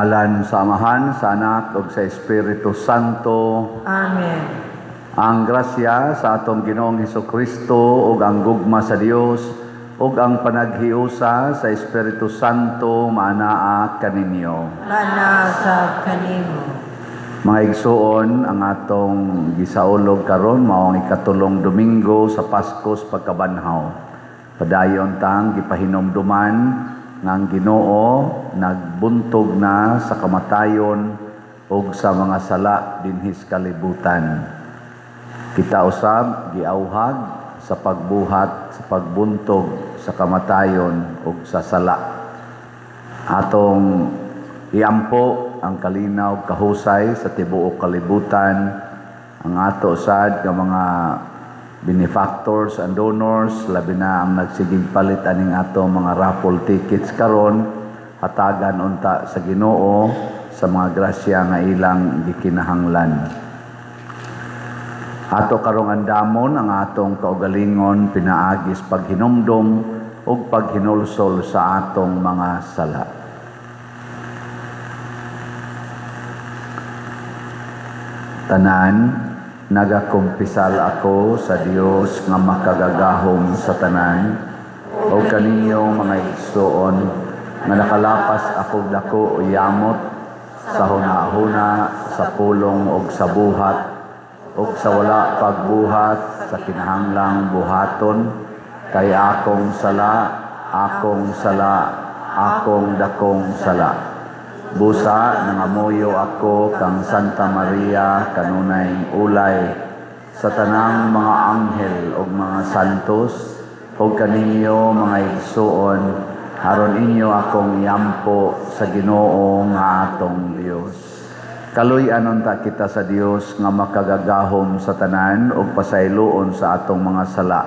Ngalan sa Amahan, sa Anak ug sa Espiritu Santo. Amen. Ang grasya sa atong Ginoong Kristo ug ang gugma sa Dios ug ang panaghiusa sa Espiritu Santo maanaa kaninyo. Maanaa sab kanimo. Mga igsuon, ang atong gisaulog karon mao ang ikatulong Domingo sa Pasko sa pagkabanhaw. Padayon tang gipahinomduman nga ang Ginoo nagbuntog na sa kamatayon ug sa mga sala dinhi sa kalibutan. Kita usab giawhag sa pagbuhat sa pagbuntog sa kamatayon ug sa sala. Atong iampo ang kalinaw kahusay sa tibuok kalibutan, ang ato sad nga mga benefactors and donors, labi na ang nagsigig palit aning ato mga raffle tickets karon, hatagan unta sa Ginoo sa mga grasya nga ilang gikinahanglan. Ato karong andamon ang atong kaugalingon pinaagi sa paghinumdom ug paghinulsol sa atong mga sala. Tanan, nagakumpisal ako sa Dios nga makagagahom sa tanan ug kaninyo, mga igsuon, nga nakalapas ako dako o yamot sa hunahuna, sa pulong ug sa buhat ug sa wala pagbuhat sa kinahanglang buhaton, kay akong sala, akong sala, akong dakong sala. Busa, nangamuyo ako kang Santa Maria, kanunay ulay, sa tanang mga anghel ug mga santos, ug kaninyo, mga igsuon, aron inyo akong iampo sa Ginoo nga atong Dios. Kaluy-an unta kita sa Dios nga makagagahom sa tanan ug pasayloon sa atong mga sala.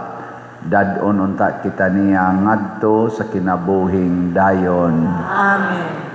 Dad-on unta kita niya ngadto sa kinabuhing dayon. Amen.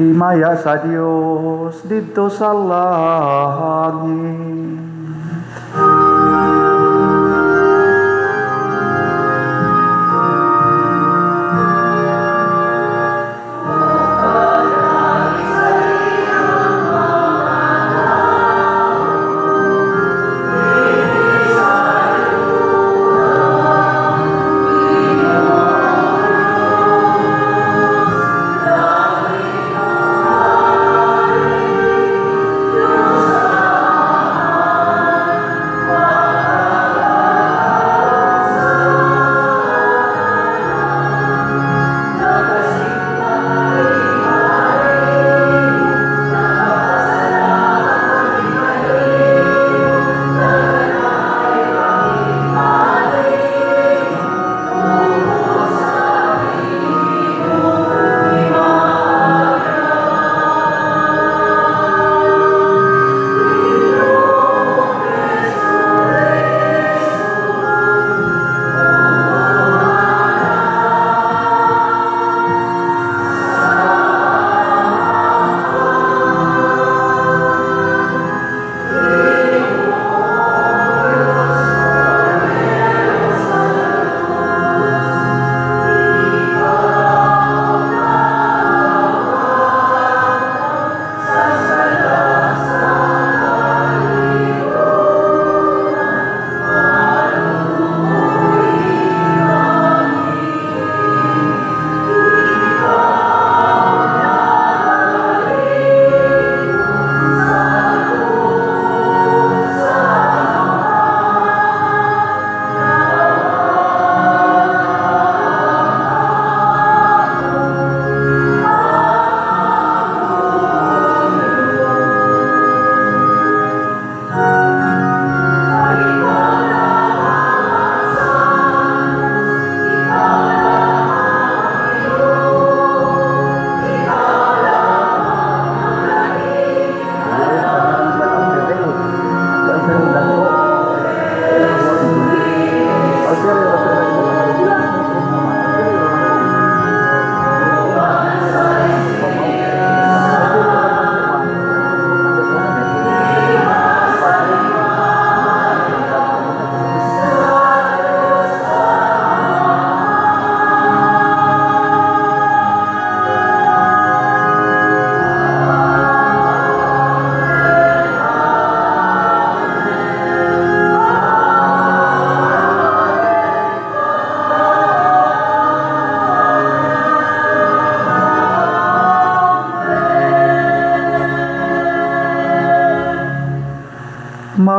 Himaya sa Dios didto sa langit.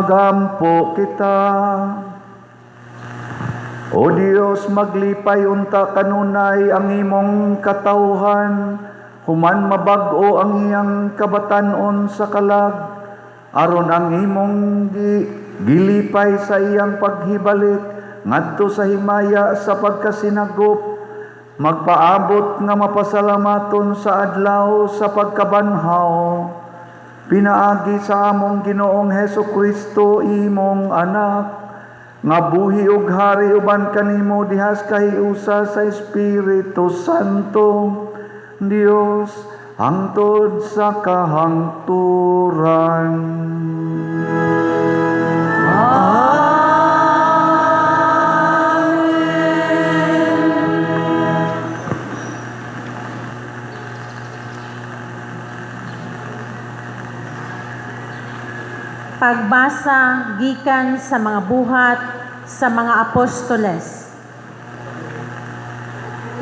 Magampo kita. O Dios, maglipay unta kanunay ang imong katawhan, human mabag-o ang iyang kabatan-on sa kalag, aron ang imong gilipay sa iyang paghibalik ngadto sa himaya sa pagkasinagop, magpaabot nga mapasalamaton sa adlaw sa pagkabanhaw pinaagi sa among Ginoong Hesus Kristo, imong anak, nga buhi ug hari uban kanimo dihas kahiusa sa Espiritu Santo, Dios, hangtod sa kahangturan. Pagbasa gikan sa mga Buhat sa mga Apostoles.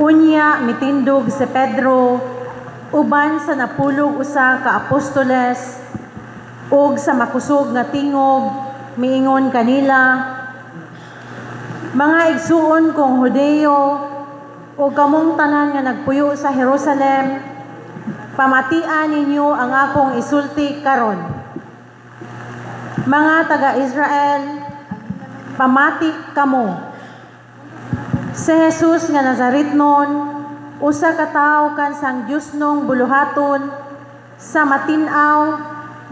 Unya mitindog si Pedro uban sa 11 ka apostoles ug sa makusog nga tingog miingon kanila, "Mga igsuon kong Hudeo ug kamong tanan nga nagpuyo sa Jerusalem, pamatian ninyo ang akong isulti karon. Mga taga-Israel, pamati kamo. Si Jesus nga Nazaretnon, usa ka tawo kan sang Diosnong buluhaton sa matin-aw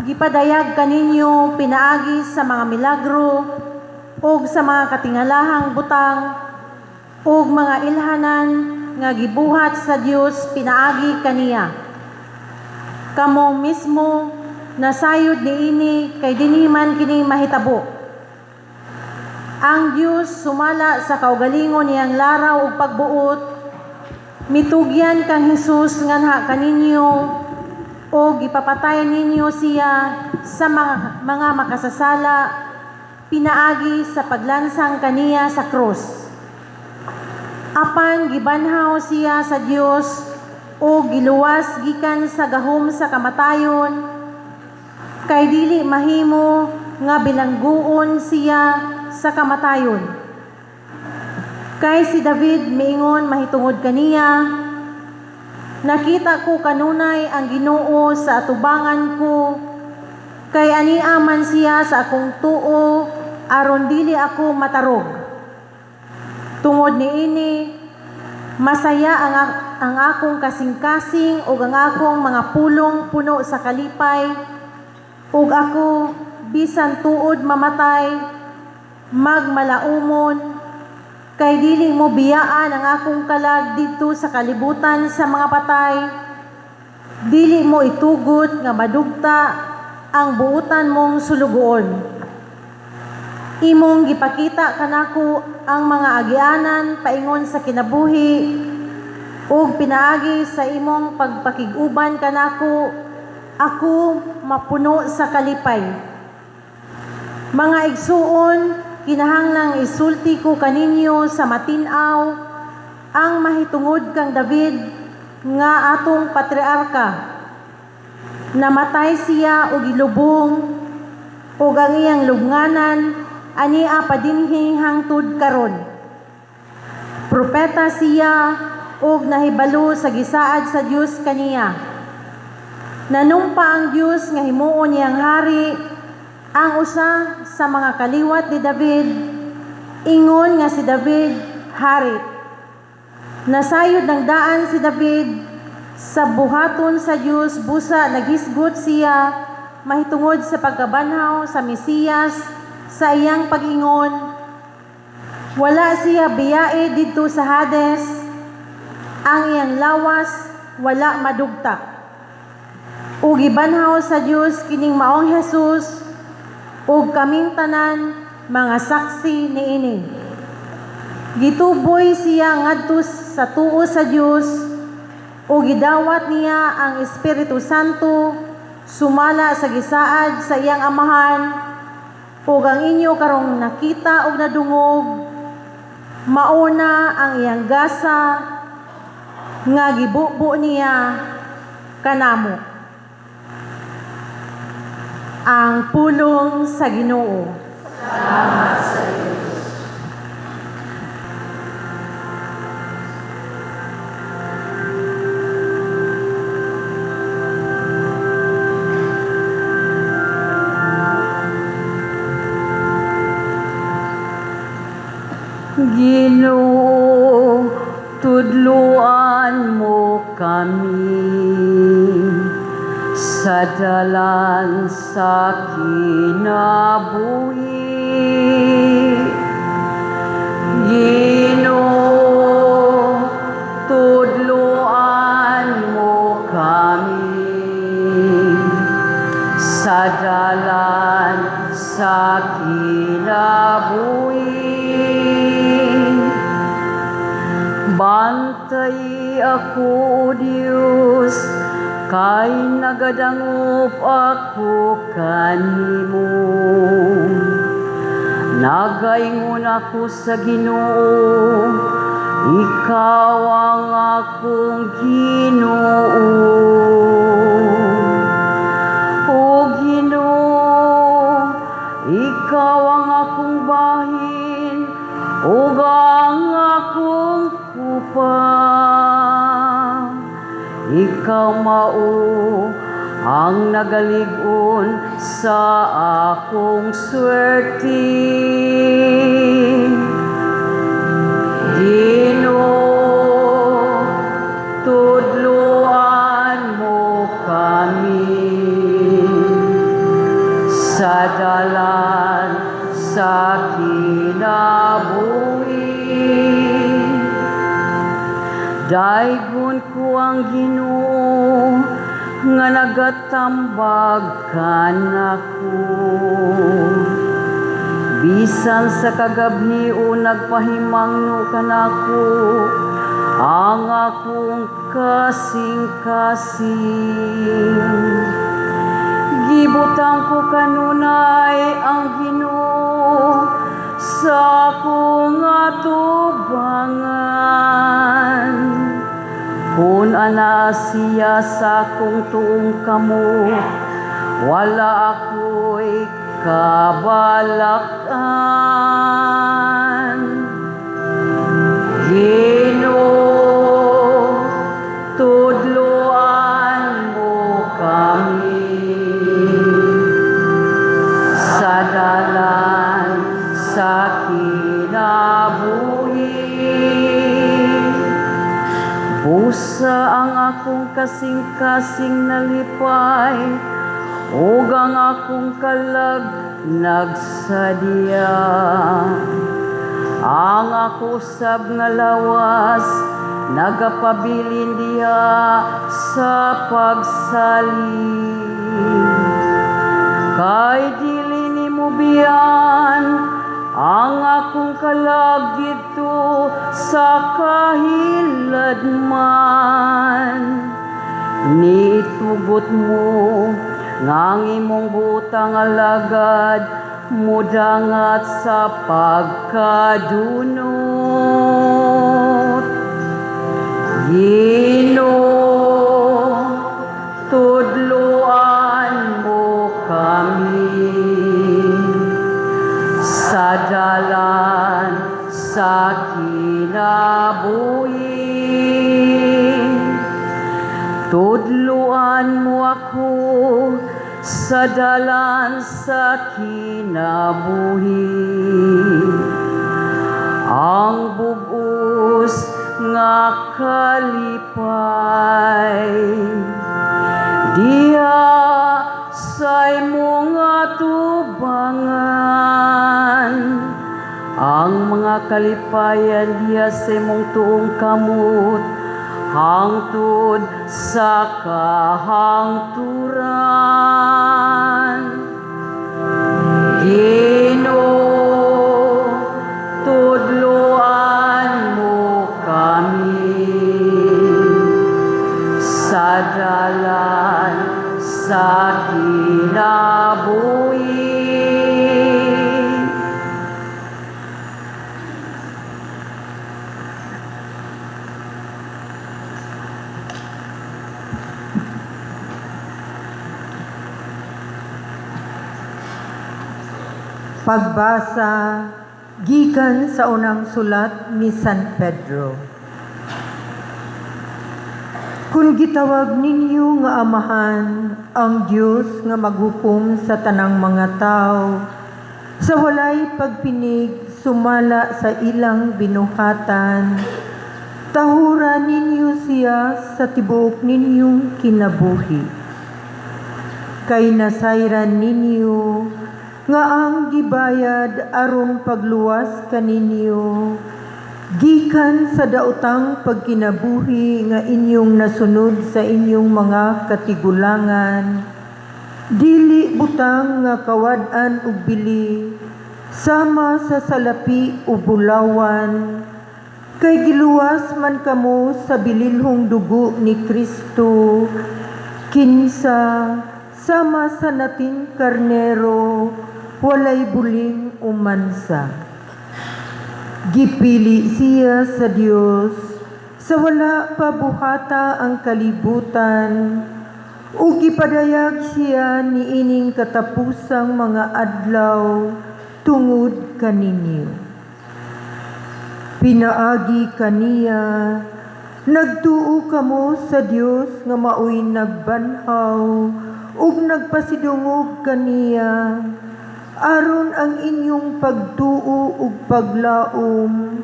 gipadayag kaninyo pinaagi sa mga milagro ug sa mga katingalahang butang ug mga ilhanan nga gibuhat sa Dios pinaagi kaniya. Kamo mismo nasayod niini kay dinhi man kini mahitabo. Ang Dios, sumala sa kaugalingon niyang laraw ug pagbuot, mitugyan kang Hesus nganha kaninyo ug gipapatay ninyo siya sa mga makasasala pinaagi sa paglansang kaniya sa krus. Apan gibanhaw siya sa Dios ug giluwas gikan sa gahom sa kamatayon, kay dili mahimo nga bilangguon siya sa kamatayon. Kay si David miingon mahitungod kaniya, 'Nakita ko kanunay ang Ginoo sa atubangan ko, kay ania man siya sa akong tuo aron dili ako matarog. Tungod niini, masaya ang akong kasing-kasing ug ang akong mga pulong puno sa kalipay, ug ako, bisan tuod mamatay, magmalaumon, kay dili mo biyaan ang akong kalag didto sa kalibutan sa mga patay. Dili mo itugot nga madugta ang buutan mong sulugoon. Imong gipakita kanako ang mga agianan paingon sa kinabuhi, ug pinaagi sa imong pagpakig-uban kanako ako mapuno sa kalipay.' Mga igsuon, kinahanglang isulti ko kaninyo sa matin-aw ang mahitungod kang David nga atong patriarka. Namatay siya ug gilubong, ug ang iyang lubnganan ania pa dinhi hangtod karon. Propeta siya ug nahibalo sa gisaad sa Dios kaniya. Nanumpa ang Dios nga himuon niyang hari ang usa sa mga kaliwat ni David, ingon nga si David hari. Nasayod ng daan si David sa buhaton sa Dios, busa naghisgot siya mahitungod sa pagkabanhaw sa Mesiyas sa iyang pag-ingon, 'Wala siya biyai didto sa Hades, ang iyang lawas wala madugta.' Ug gibanhaw sa Dios kining maong Jesus, ug kaming tanan mga saksi niini. Gituboy siya ngadto sa tuo sa Dios ug gidawat niya ang Espiritu Santo sumala sa gisaad sa iyang amahan, ug ang inyo karong nakita ug nadungog mauna ang iyang gasa nga gibubo niya kanamo." Ang pulong sa Ginoo. Ginoo, tudluan mo kami sa dalan sa kinabuhi. Ginoo, tudluan mo kami sa dalan sa kinabuhi. Bantay ako, Diyos, kay nagadangop ako kanimo. Nagaingon ako sa Ginoo, ikaw ang akong Ginoo. O Ginoo, ikaw ang akong bahin, ug ang akong kupa. Ikaw mao ang nagalig-on sa akong swerte. Ginoo, tudluan mo kami sa dalan sa kinabuhi. Daygon ko ang Ginoo nga nagatambag kanako. Bisan sa kagabhi o nagpahimangno kanako ang akong kasing-kasing. Gibutang ko kanunay ang Ginoo sa akong atubangan. Kung anaa siya sa akong tuong kamot, wala ako'y kabalakan. Ginoo, tudluan mo kami sa dalan sa kinabuhi. Busa ang akong kasing-kasing nalipay, ug ang akong kalag nagsadya. Ang ako sab nga lawas nagapabilin diha sa pagsalig. Kay dili nimo biyan ang akong kalag didto sa kahiladman. Nitugot mo nga ang imong butang alagad mudangat sa pagkadunot. Ginoo, tudluan mo kami sa dalan sa kinabuhi. Tudluan mo ako sa dalan sa kinabuhi. Ang bug-os nga kalipay diha sa imong atubangan. Ang mga kalipayan diha sa imong tuong kamot hangtod sa kahangturan. Ginoo, tudluan mo kami sa dalan sa kinabuhi. Pagbasa gikan sa unang sulat ni San Pedro. Kung gitawag ninyo nga Amahan ang Dios nga maghukom sa tanang mga tao sa walay pagpinig sumala sa ilang binuhatan, tahura ninyo siya sa tibuok ninyong kinabuhi. Kay nasayran ninyo nga ang gibayad aron pagluwas kaninyo gikan sa daotang pagkinabuhi nga inyong nasunod sa inyong mga katigulangan, dili butang nga kawad-an ug bili sama sa salapi o bulawan, kay giluwas man kamo sa bililhong dugo ni Kristo, kinsa sama sa nating karnero, walay buling o mansa. Gipili siya sa Dios sa wala pa buhata ang kalibutan ug gipadayag siya niining katapusang mga adlaw tungod kaninyo. Pinaagi kaniya, nagtuo kamo sa Dios nga maoy nagbanhaw ug nagpasidungog kaniya, aron ang inyong pagtuo ug paglaom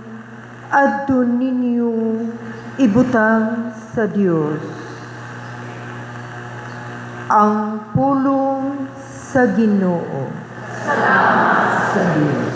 adto ninyo ibutang sa Dios. Ang pulong sa Ginoo. Salamat sa Dios.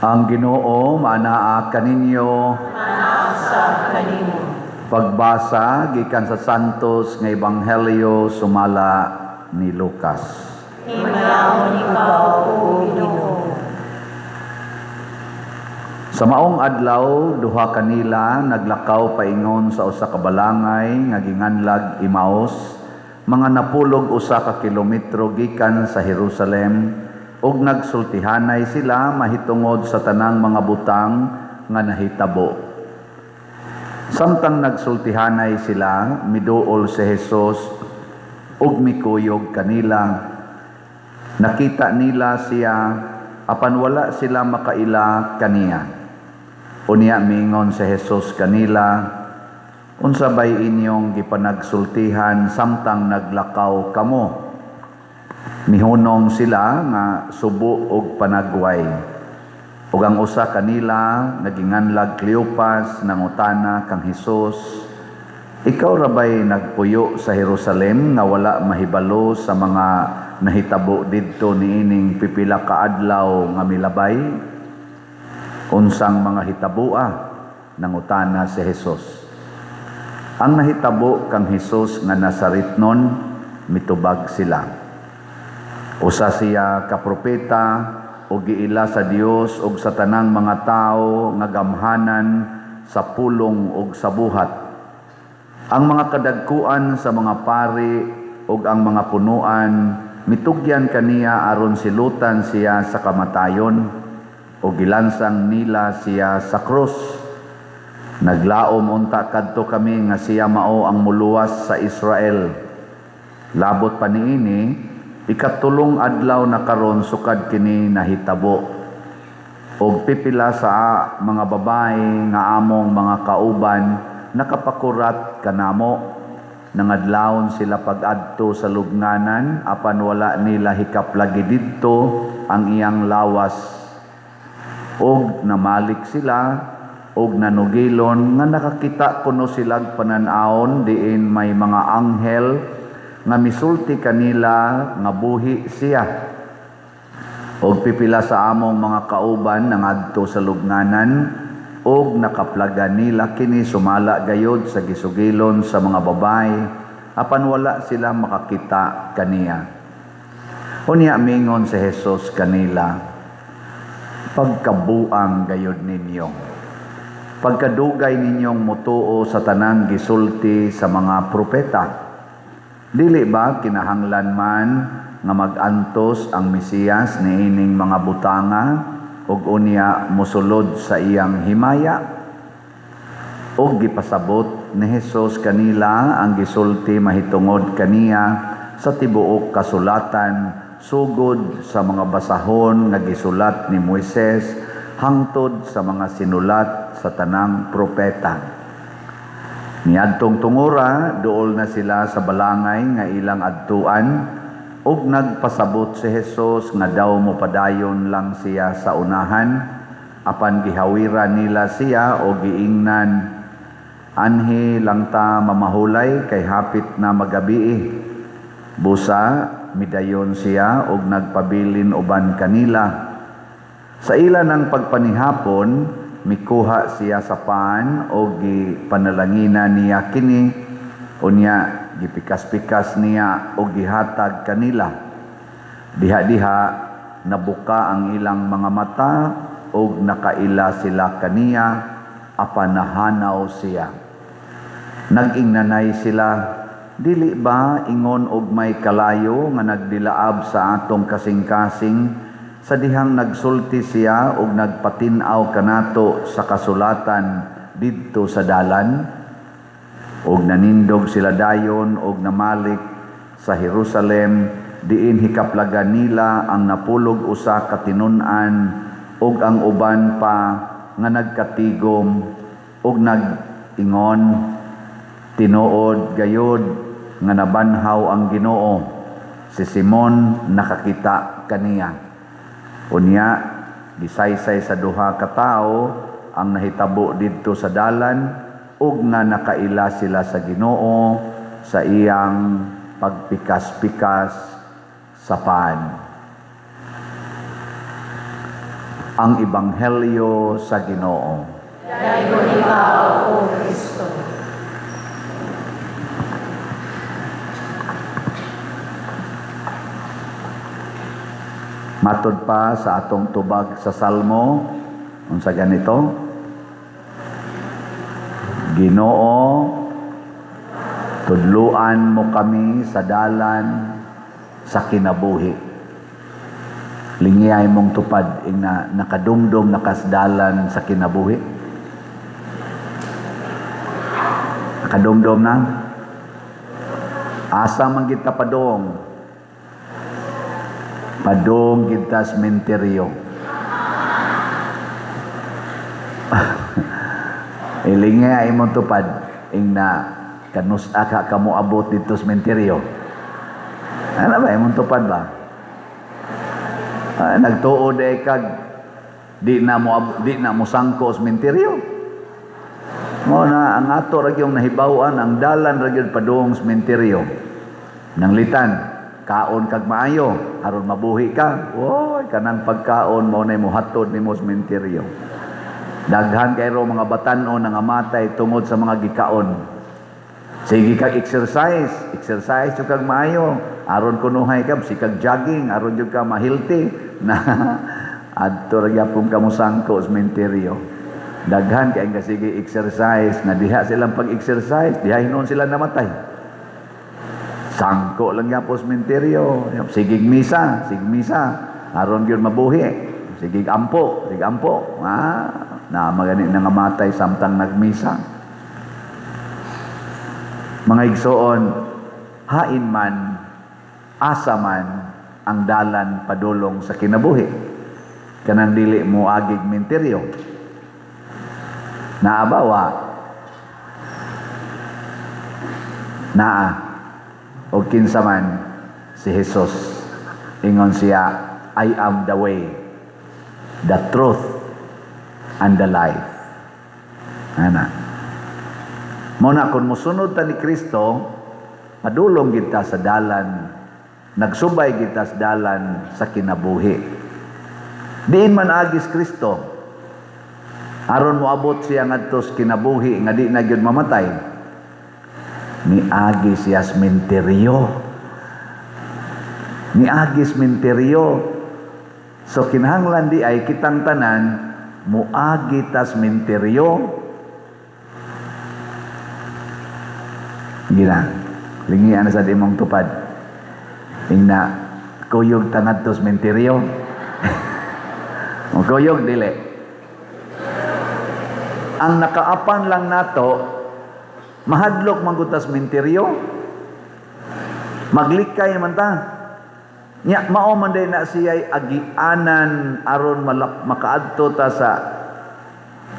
Ang Ginoo maanaa kaninyo. Pagbasa gikan sa Santos nga Ebanghelyo sumala ni Lucas. Himayaon ikaw, O Ginoo. Sa maong adlaw, duha kanila naglakaw paingon sa usa ka balangay nga ginganlag Emmaus, mga napulog 1 ka kilometro gikan sa Jerusalem, ug nagsultihanay sila mahitungod sa tanang mga butang nga nahitabo. Samtang nagsultihanay sila, miduol si Jesus ug mikuyog kanila. Nakita nila siya, apan wala sila makaila kaniya. Unya miingon si Jesus kanila, "Unsa bay inyong gipanagsultihan samtang naglakaw kamo?" Mihunong sila nga subo og panagway. Ug ang usa kanila nga ginganlag Cleopas nangutana kang Hesus, "Ikaw ra bay nagpuyo sa Jerusalem nga wala mahibalo sa mga nahitabo didto niining pipila ka adlaw nga milabay?" "Unsang mga hitaboa?" nangutana si Hesus. "Ang nahitabo kang Hesus nga Nazaretnon," mitubag sila. "Usa siya ka propeta ug giila sa Dios ug sa tanang mga tawo nga gamhanan sa pulong ug sa buhat. Ang mga kadagkuan sa mga pari ug ang mga punuan mitugyan kaniya aron silutan siya sa kamatayon, ug gilansang nila siya sa krus. Naglaom unta kadto kami nga siya mao ang muluwas sa Israel. Labot pa niini, ikatulong adlaw na karon sukad kini nahitabo. Og pipila sa mga babae nga among mga kauban nakapakurat kanamo. Nangadlawon sila pag-adto sa lubnganan, apan wala nila hikap lagi didto ang iyang lawas. Og namalik sila og nanugilon nga nakakita kuno silag panan-awon diin may mga anghel nga misulti kanila nga buhi siya. Og pipila sa among mga kauban nangadto sa lubnganan og nakaplagan nila kini sumala gayod sa gisugilon sa mga babaye, apan wala sila makakita kaniya. Unya mingon si Jesus kanila, "Pagkabuang gayod ninyo. Pagkadugay ninyong mutuo sa tanang gisulti sa mga propeta. Dili ba kinahanglan man nga mag-antos ang Mesiyas niining mga butanga ug unya mosulod sa iyang himaya?" Og gipasabot ni Jesus kanila ang gisulti mahitungod kaniya sa tibuok kasulatan, sugod sa mga basahon nga gisulat ni Moises hangtod sa mga sinulat sa tanang propeta. Niadtong tungura, duol na sila sa balangay nga ilang adtuan, ug nagpasabot si Jesus nga daw mopadayon lang siya sa unahan, apan gihawiran nila siya o giingnan, "Anhi lang ta mamahulay kay hapit na magabii." Busa midayon siya og nagpabilin uban kanila. Sa ila ng pagpanihapon, mikuha siya sa pan o gipanalangina niya kini, unya gipikas-pikas niya o gihatag kanila. Diha-diha nabuka ang ilang mga mata og nakaila sila kaniya, apan nahanaw siya. Nag-ingnanay sila, "Dili ba ingon og may kalayo nga nagdilaab sa atong kasing-kasing sa dihang nagsulti siya og nagpatin-aw kanato sa kasulatan didto sa dalan?" Og nanindog sila dayon og namalik sa Jerusalem, diin hikaplagan nila ang 11 ka tinun-an og ang uban pa nga nagkatigom og nag-ingon, "Tinuod gayod nga nabanhaw ang Ginoo. Si Simon nakakita kaniya." Unya gisaysay sa duha ka tawo ang nahitabo didto sa dalan ug nga nakaila sila sa Ginoo sa iyang pagpikas-pikas sa pan. Ang Ebanghelyo sa Ginoo. Dayon ikaw, O Kristo. Matod pa sa atong tubag sa Salmo, unsa ganito? Ginoo, tudluan mo kami sa dalan sa kinabuhi. Lingiyay mong tupad ing na nakadumdum nakasdalan sa kinabuhi. Nakadumdum na? Asa man kita padong? Padong kita sementeryo. Ilingay imong tupad ing na kanus-a ka kamo abot dito sa sementeryo. Ano ba imong tupad ba? Nagtuo day kag di na mo sangko sa sementeryo. Mo na ang ato ra gyud nahibaw-an, ang dalan ra gyud padung sa sementeryo. Nanglitan, kaon kag maayo aron mabuhi ka. Oy, kanang pagkaon mo na mohatod nimo sa sementeryo. Daghan kay ro mga batan-on nga matay tungod sa mga gikaon. Sige kag exercise, exercise jud kag maayo aron kunuhay ka, sige kag jogging aron jud ka ma-healthy na adto ra gyapon ka mosangko sa sementeryo. Daghan kay nga sige exercise na diha silang pag-exercise, diha hinuon sila namatay. Sangko lang gyapon sa sementeryo. Sigig misa, sige misa aron gyud mabuhi. Sige ampo, sige ampo. Na magani na nga matay samtang nagmisa. Mga igsoon, hain man, asa man ang dalan padulong sa kinabuhi, kanang dili mo agig menteryo? Naa ba wa? Naa. O kinsa man? Si Jesus. Ingon siya, "I am the way, the truth, and the life." Ana. Mo na kung musunod ta ni Kristo, Padulong kita sa dalan, nagsubay kita sa dalan sa kinabuhi. Diin man agi si Kristo aron moabot siya ngadto sa kinabuhi nga di na gyud mamatay? Niagi siya sa menteryo. Niagi sa menteryo. So kinahanglan diay kitang tanan muagi tas menteryo. Gina, lingian na sa imong tupad. Ingna, kuyog ta ngadto sa menteryo. Kuyog dili? Ang nakaapan lang nato, mahadlok man gud tas menteryo. Maglikay man ta. Nya mao man day na siya'y agianan aron makaadto ta sa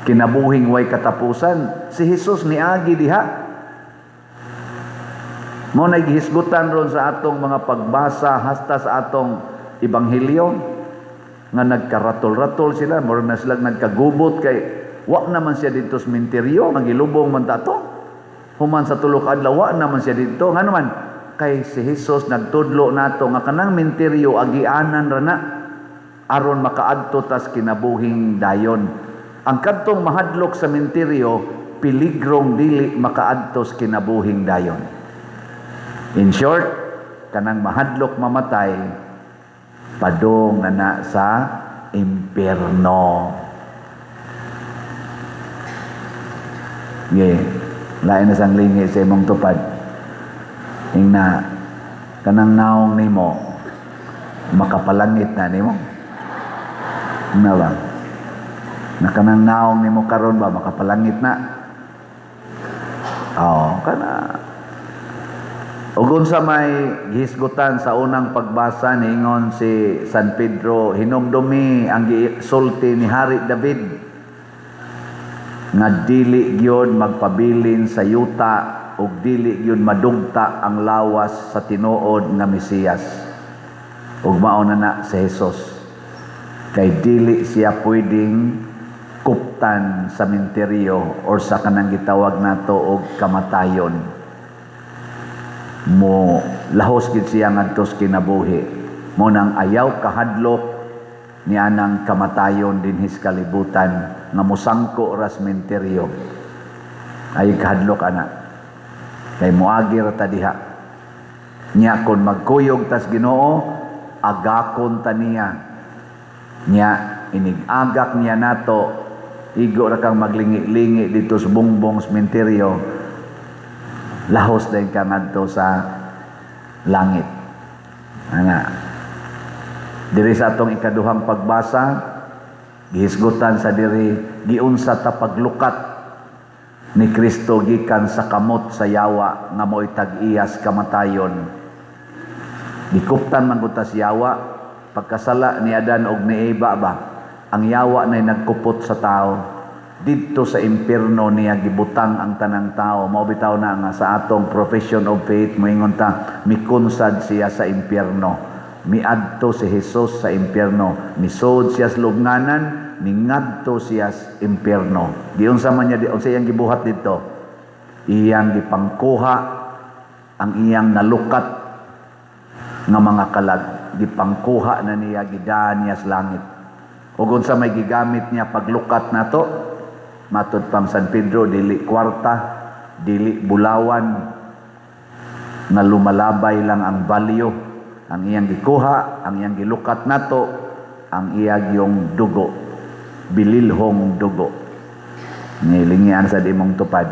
kinabuhing way katapusan. Si Jesus niagi diha. Mao na gihisgutan ron sa atong mga pagbasa hasta sa atong ebanghelyo nga nagkaratol-ratol sila, mura na sila nagkagubot kay wa naman siya didto sa menteryo, magilubong man ta to. Human sa 3 ka adlaw, wa naman siya didto. Ngano man? Kay si Jesus nagtudlo nato nga kanang menteryo agianan ra na aron makaadto tas kinabuhing dayon. Ang kadtong mahadlok sa menteryo, piligrong dili makaadto sa kinabuhing dayon. In short, kanang mahadlok mamatay, padung na na sa impierno. Ye, lain na sang lingi sa imong tupad. Ingna, kanang naong nimo, makapalangit na nimo. Ingna ba? Na kanang naong nimo karon ba, makapalangit na? Oo, kana. Ug unsa may gihisgutan sa unang pagbasa, niingon si San Pedro, hinumdumi ang gisulti ni Hari David nga dili gyud magpabilin sa yuta ug dili gyud madugta ang lawas sa tinuod nga Mesiyas. Ug mao na na si Jesus. Kay dili siya pwedeng kuptan sa menteryo or sa kanang gitawag nato og kamatayon. Mo lahos gid siya ngadto sa kinabuhi. Mo nang ayaw kahadlok ni anang kamatayon dinhi sa kalibutan nga mosangko ra sa menteryo. Ay kahadlok ana. Kay moagi ra ta diha. Nya kon magkuyog tas Ginoo, agakon ta niya. Nya inig-agak niya nato, igo ra kang maglingi-lingi dito sa bungbong sa menteryo, lahos din ka ngadto sa langit. Ana. Diri sa atong ikaduhang pagbasa, gihisgutan sa diri giunsa ta paglukat ni Kristo gikan sa kamot sa yawa nga mo'y tag-iyas kamatayon. Gikuptan man gud ta sa yawa pagkasala ni Adan og ni Eva ba. Ang yawa nay nagkupot sa tao. Didto sa impierno niya gibutang ang tanang tao. Mao bitaw na nga sa atong profession of faith moingon ta mikonsad siya sa impierno. Miadto si Jesus sa impierno. Misod siya sa lubnganan, mingadto siya sa impierno. Giunsa man niya, unsa iyang gibuhat didto? Iyang gipangkuha ang iyang nalukat nga mga kalag. Gipangkuha na niya, gidaan niya sa langit. Ug unsa may gigamit niya paglukat nato? Matud pang San Pedro, dili kwarta, dili bulawan, nga lumalabay lang ang value. Ang iyang gikuha, ang iyang gilukat nato, ang iyang yung dugo, bililhong dugo. Nilingian sa imong tupad.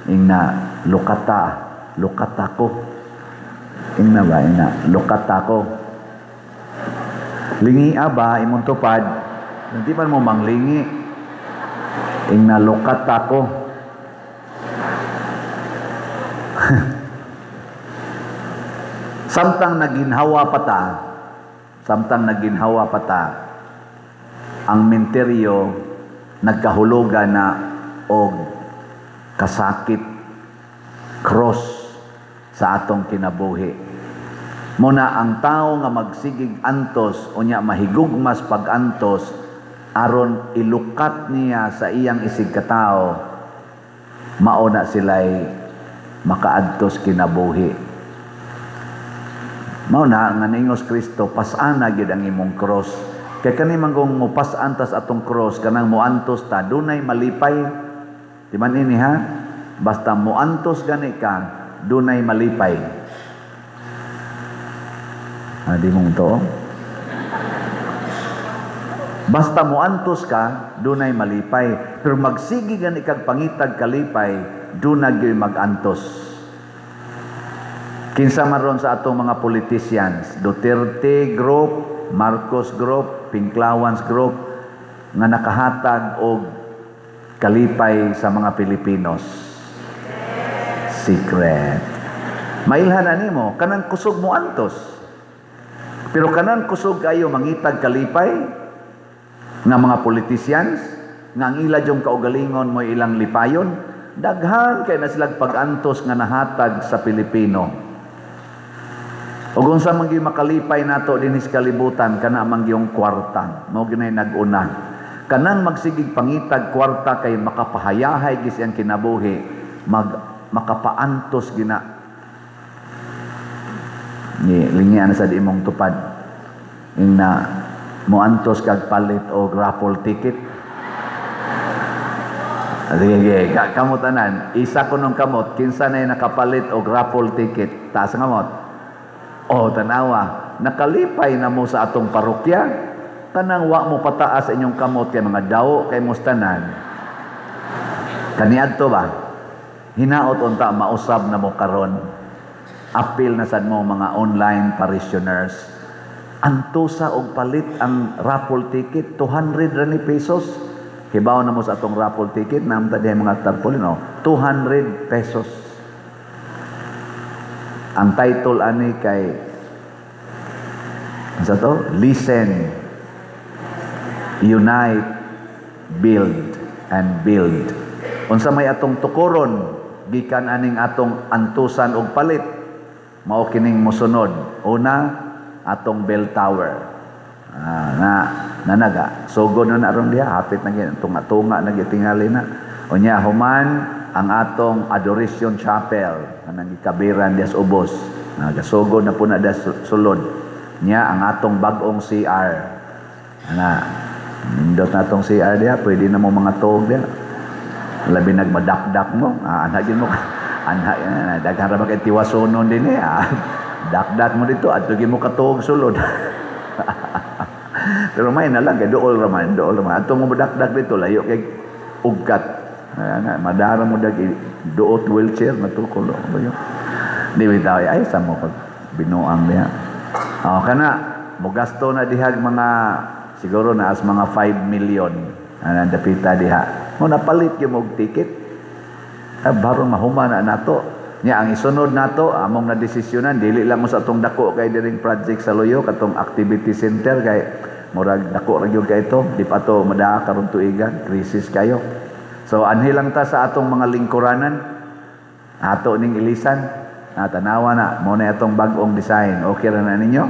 Ingna, lukata, lukata ko. Ingna ba, ingna, lukata ko. Lingia ba, imong tupad? Hindi man mo manglingi. Ingna, lukata ko. Samtang naginhawa pa ta, samtang naginhawa pa ta, ang menteryo nagkahulugan na og kasakit, cross sa atong kinabuhi. Muna ang tao nga magsigig antos unya mahigugmas pag-antos aron ilukat niya sa iyang isig katao, mao na sila'y makaadtos kinabuhi. Mao na nga niingon si Kristo, pas-ana gyud ang imong cross. Kay kani man kung mopas-an tas atong cross, kanang moantos ta, dunay malipay. Di man ini ha? Basta moantos gani ka, dunay malipay. Ah, di mong to. Basta moantos ka, dunay malipay. Pero magsige gani kag pangitag kalipay, dunay gyud magantos. Kinsa man ron sa atong mga politicians, Duterte Group, Marcos Group, Pinklawans Group, nga nakahatag og kalipay sa mga Pilipinos? Secret. Mailhan na nimo, kanang kusog mo antos. Pero kanang kusog kayo mangitag kalipay nga mga politicians, nga ang ila yung kaugalingon mo ilang lipayon, daghan kay na silang pag-antos nga nahatag sa Pilipino. Ug unsa man gyud makalipay nato dinhi sa kalibutan, kana man gyung kwarta. Mao gyud nag-una. Kanang magsigig pangitag kwarta kay makapahayahay gyud siyang kinabuhi, makapaantos gina. Ni lingian sa di imong tupad. Ingna moantos kag palit og raffle ticket. Sige, sige. Kamot tanan. Isa ko nung kamot, kinsa na nakapalit og raffle ticket? Taas ang kamot. Oh, tanawa. Nakalipay na mo sa atong parokya. Kanang wa mo pataas inyong kamot kay mga daw kay mustanan. Kaniadto ba? Hinaot unta mausab na mo karon. Apil na sad mo mga online parishioners. Antosa og palit ang raffle ticket, 200 ra ni pesos. Hibaw na mo sa atong raffle ticket, namta diha mga tarpaulin, oh, 200 pesos. Ang title ani kay sa to, "Listen, Unite, Build and Build." Unsa may atong tukoron gikan aning atong antusan og palit, mao kining mosunod. Una, atong bell tower. Ah, na nanaga sugod na na ron diha, hapit na gyud tunga-tunga na gyud tingali na. Unya human ang atong Adoration Chapel kanang gikabiran diha sa ubos, nagasugod na po na diha sulod. Nya ang atong bag-ong CR ana, nindot na atong CR diha, pwede na mo mga tuog diha, labi nagmadakdak mo, ah, anha gyud mo, anha daghan ra ba kay tiwasonon din eh, ah. Dakdak mo dito, adto gyud mo katuog sulod. Pero may na lang kay duol ra man, duol ra man. Adto mo madakdak dito, layo kay ugkat. Ana, madara mo dag duot wheelchair matukol ba yun. Di bitaw ay sa mo pag binuang diha. Oh, kana mogasto na dihag mga siguro na as mga 5 million ana dapita diha. Mo napalit gyud mo og ticket. Ah, baron mahuma na nato. Nya ang isunod nato among nadesisyonan, dili lang mo sa atong dako kay diring project sa Luyo, katong activity center, kay murag dako ra gyud kay ito, di pa to madaa karon tuigan, crisis kayo. So anhi lang ta sa atong mga lingkuranan ato ning ilisan na, tanawa na mo na atong bag-ong design. Okay ra na ninyo?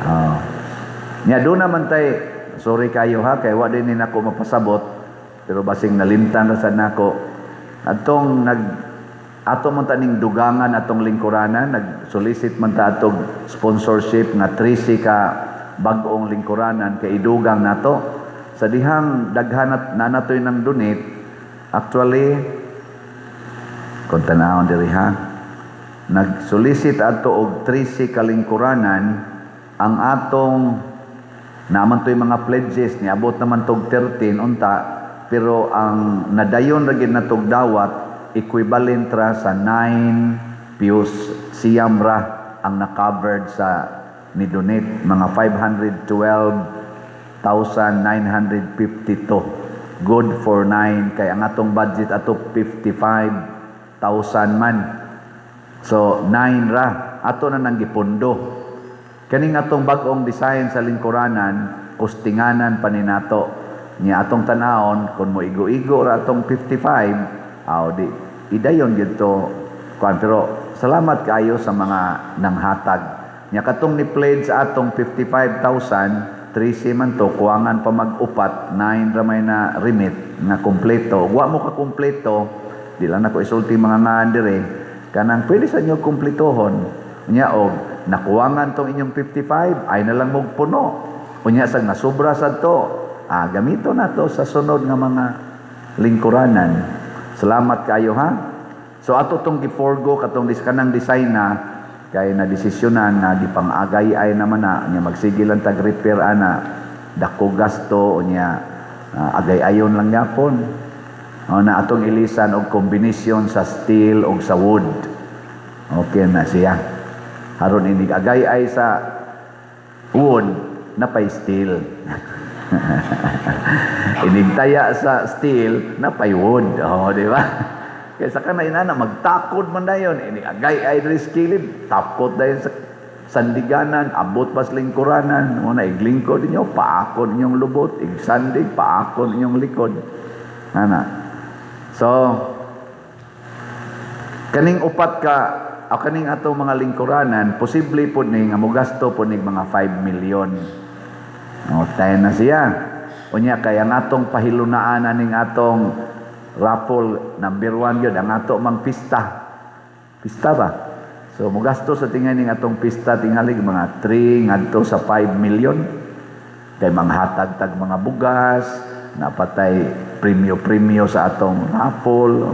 Oh. Nya do naman tay, sorry kayo ha, kay wa din ni nako mapasabot, pero basing nalimtan ra sad nako atong nag ato man ta ning dugangan atong lingkuranan. Nag-solicit man ta atong sponsorship nga 13 ka bag-ong lingkuranan kay idugang nato sa dihang daghan at nanatoy ng donate. Actually, kung tanawon diri ha, nag-solicit ato og 13 ka lingkuranan. Ang atong naman to'y mga pledges, niabot naman tog 13 unta, pero ang nadayon ra gid natog dawat, equivalent ra sa 9 pews, siyam ra ang na-covered sa ni donate, mga 512,952, good for 9, kay ang atong budget ato 55,000 man, so 9 ra ato na nang gipundo. Kaning atong bag-ong design sa lingkuranan, kustinganan pa ni nato. Nya atong tanawon kung mo igo-igo ra atong 55, aw di idayon gyud to kuan. Pero salamat kayo sa mga nanghatag. Nya katong ni pledge atong 55,000, 13 man to, kuwangan pa mag-upat, 9 ra may na remit nga kompleto. Wa mo ka kompleto, di lang nako isulti mga ngaan dire, kanang pwede sa inyo kumpletohon. Nya og Nakuwangan tong inyong 55, ay na lang mog puno. Unya sag nasubra sad to, gamito na to sa sunod nga mga lingkuranan. Salamat kayo, ha. So ato tong gi-forgo katong kanang design na kay na desisyonan na gipang-agay ay naman na nya, magsige lang tag repair ana, dako gasto, unya agay-ayon lang yapon. O na atong ilisan og kombinasyon sa steel og sa wood. Okay na siya. Haron inig agay ay sa wood, napay steel. Inig taya sa steel, napay wood. Oh, di ba? Kaysa ka na inana, magtakod man dayon. Inig agay ay diri sa kilid, takot dayon sa sandiganan, abot pas lingkuranan. Mo na iglingkod ninyo, paakon inyong lubot, igsandig, paakon inyong likod. Ana. So, kaning upat ka o kaning atong mga lingkuranan, posible po ni nga mogasto po ni mga 5 million. O, tayo na siya. Unya, kaya ang atong pahilunaan aning atong raffle number 1 yun, ang ato mang pista. Pista ba? So, mogasto sa tingay ning atong pista, tingali mga 3 ngadto sa 5 million. Kay manghatag tag mga bugas, napatay premyo-premyo sa atong raffle,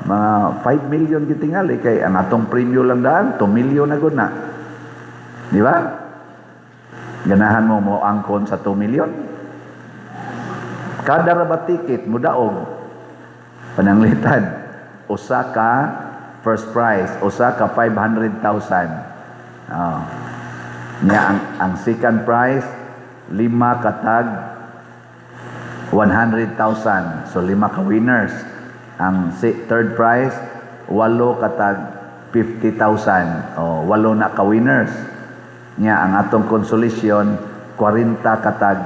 mga 5 million gitingali kay ang atong premyo lang daan 2 million na gud na. Di ba? Ganahan mo mo angkon sa 2 million? Kada ra ba ticket mudaog? Pananglitan, usa ka first prize, usa ka 500,000. Oh. Nya ang second prize, lima katag 100,000. So lima ka winners. Ang third prize, walo katag 50,000. O walo na ka winners. Nya ang atong consolation, 40 katag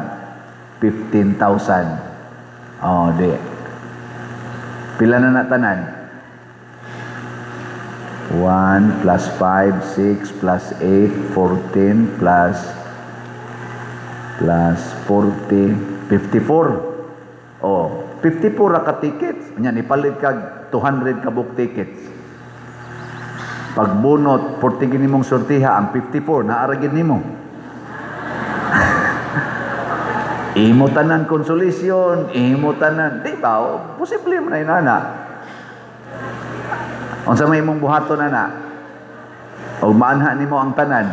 15,000. O di. Pila na na tanan? 1 plus 5, 6 plus 8, 14 plus 40, 54. Oh, 54 ra ka tickets. Nya nipalit kag 200 ka book tickets. Pagbunot, 40 gini mong sortiha ang 54, naa ra gid nimo. Imo tanan consolation, imo tanan, di ba? O, posible man na inana. Unsa may imong buhaton ana? Og maanha nimo ang tanan.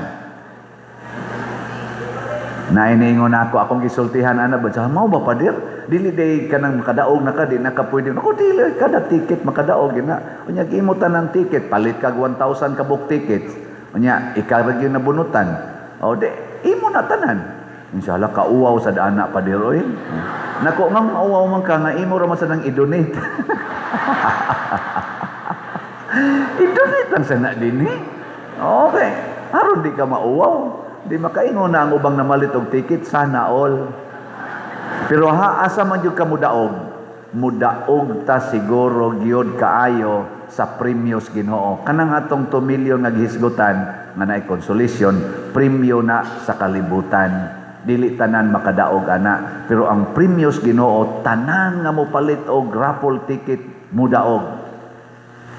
Nainiingon ako akong gisultihan ana ba? Sa mao ba, pader? Dili day ka nang makadaog na ka, di na ka pwede. Ako dili kada ticket makadaog na. Unya imo tanan ticket, palit kag 1,000 ka book tickets. Unya ikaw ra gyud nabunutan. O di imo na tanan. Inshallah kauwaw sa dana, pader, oy. Nako nga mauwaw man ka nga imo ra man sa nang i-donate. I-donate lang sa na dinhi. Okay. Aron di ka mauwaw. Di makaingon na ang ubang namalit og ticket, sana all. Pero ha, asa man jud ka mudaog? Mudaog ta siguro gyud kaayo sa premyos Ginoo. Kanang atong 2 million nga gihisgutan nga naay consolation, premyo na sa kalibutan. Dili tanan makadaog ana, pero ang premyos Ginoo, tanan nga mopalit og raffle ticket mudaog.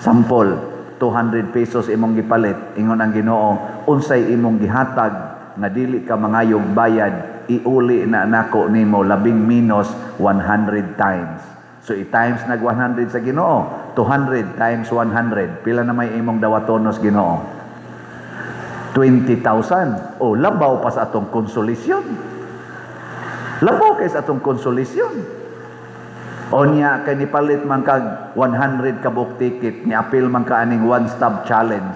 Sample, 200 pesos imong gipalit, ingon ang Ginoo, unsay imong gihatag nga dili ka mangayog bayad, iuli na nako nimo labing minus 100 times. So i-times nag 100 sa Ginoo, 200 times 100, pila na may imong dawatonos Ginoo? 20,000. O labaw pa sa atong konsolasyon. Labaw kay sa atong konsolasyon. Onya kay nipalit man kag 100 ka book ticket, ni apil man ka aning one stop challenge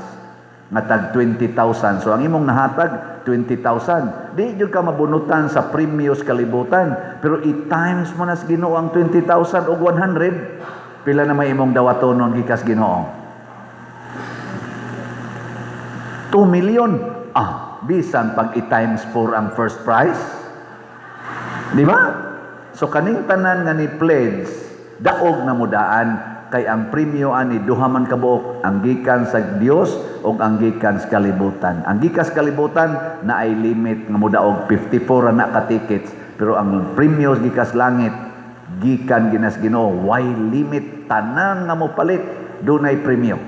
nga tag 20,000. So ang imong nahatag 20,000. Di jud ka mabunutan sa premyos kalibutan, pero i-times mo na sa Ginoo ang 20,000 og 100, pila na may imong dawatonon gikas Ginoo? 2 million. Bisan pag i-times 4 ang first prize. Di ba? So kaning tanan nga ni pledge, daog na mudaan kay ang premyo ani duha man kabuok, ang gikan sa Dios ug ang gikan sa kalibutan. Ang gikan sa kalibutan na ay limit nga modaog 54 na ka tickets, pero ang premyo gikas langit, gikan ginas Ginoo, why limit, tanan nga mopalit dunay premyo.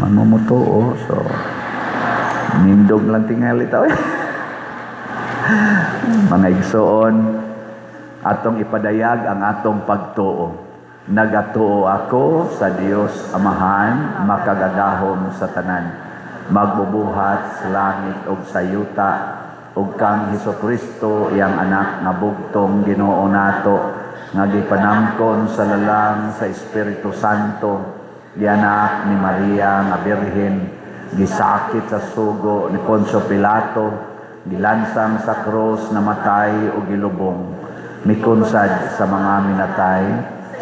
Man mo motuo, so nindog lang tingali ta. Mga igsoon, atong ipadayag ang atong pagtuo. Nagatuo ako sa Dios Amahan, makagagahom sa tanan, magbubuhat sa langit ug sa yuta, ug kang Hesus Kristo, iyang anak nga bugtong Ginoo nato, nga gipanangkon sa lalang sa Espiritu Santo, gianak ni Maria nga Birhen, gisakit sa sugo ni Poncio Pilato, gilansang sa krus, namatay ug gilubong, mikunsad sa mga minatay,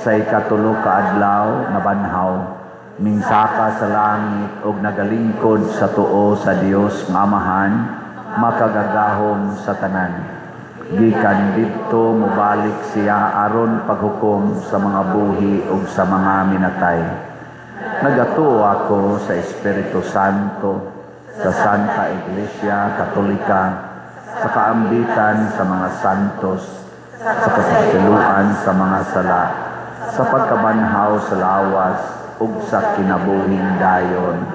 sa ikatulo ka adlaw nabanhaw, mingsaka sa langit ug nagalingkod sa tuo sa Dios nga Amahan, makagagahom sa tanan. Gikan didto mobalik siya aron paghukom sa mga buhi ug sa mga minatay. Nagatuo ako sa Espiritu Santo, sa Santa Iglesia Katolika, sa kaambitan sa mga santos, sa kapasayloan sa mga sala, sa pagkabanhaw sa lawas ug sa kinabuhing dayon.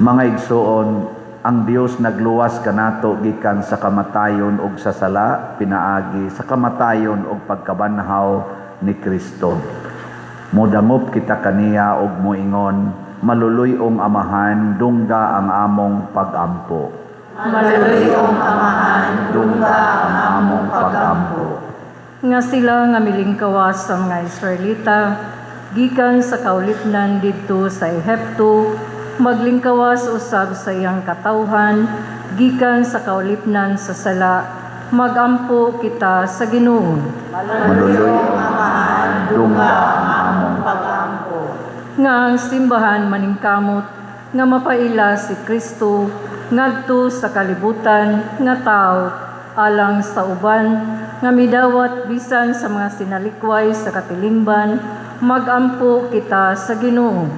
Mga igsoon, ang Dios nagluwas kanato gikan sa kamatayon ug sa sala pinaagi sa kamatayon ug pagkabanhaw ni Kristo. Modangop kita kaniya ug moingon, "Maluluy-ong Amahan, dungga ang among pagampo." Maluluy-ong Amahan, Dungga ang among pagampo. Nga sila nga milingkawas sa mga Israelita gikan sa kaulipnan didto sa Ehipto, maglingkawas usab sa iyang katawhan gikan sa kaulipnan sa sala, magampo kita sa Ginoo. Maluluy-ong Amahan, dungga ang among pagampo. Nga ang simbahan maningkamot nga mapaila si Kristo ngadto sa kalibutan nga tao alang sa uban nga midawat bisan sa mga sinalikway sa katilingban, magampo kita sa Ginoo.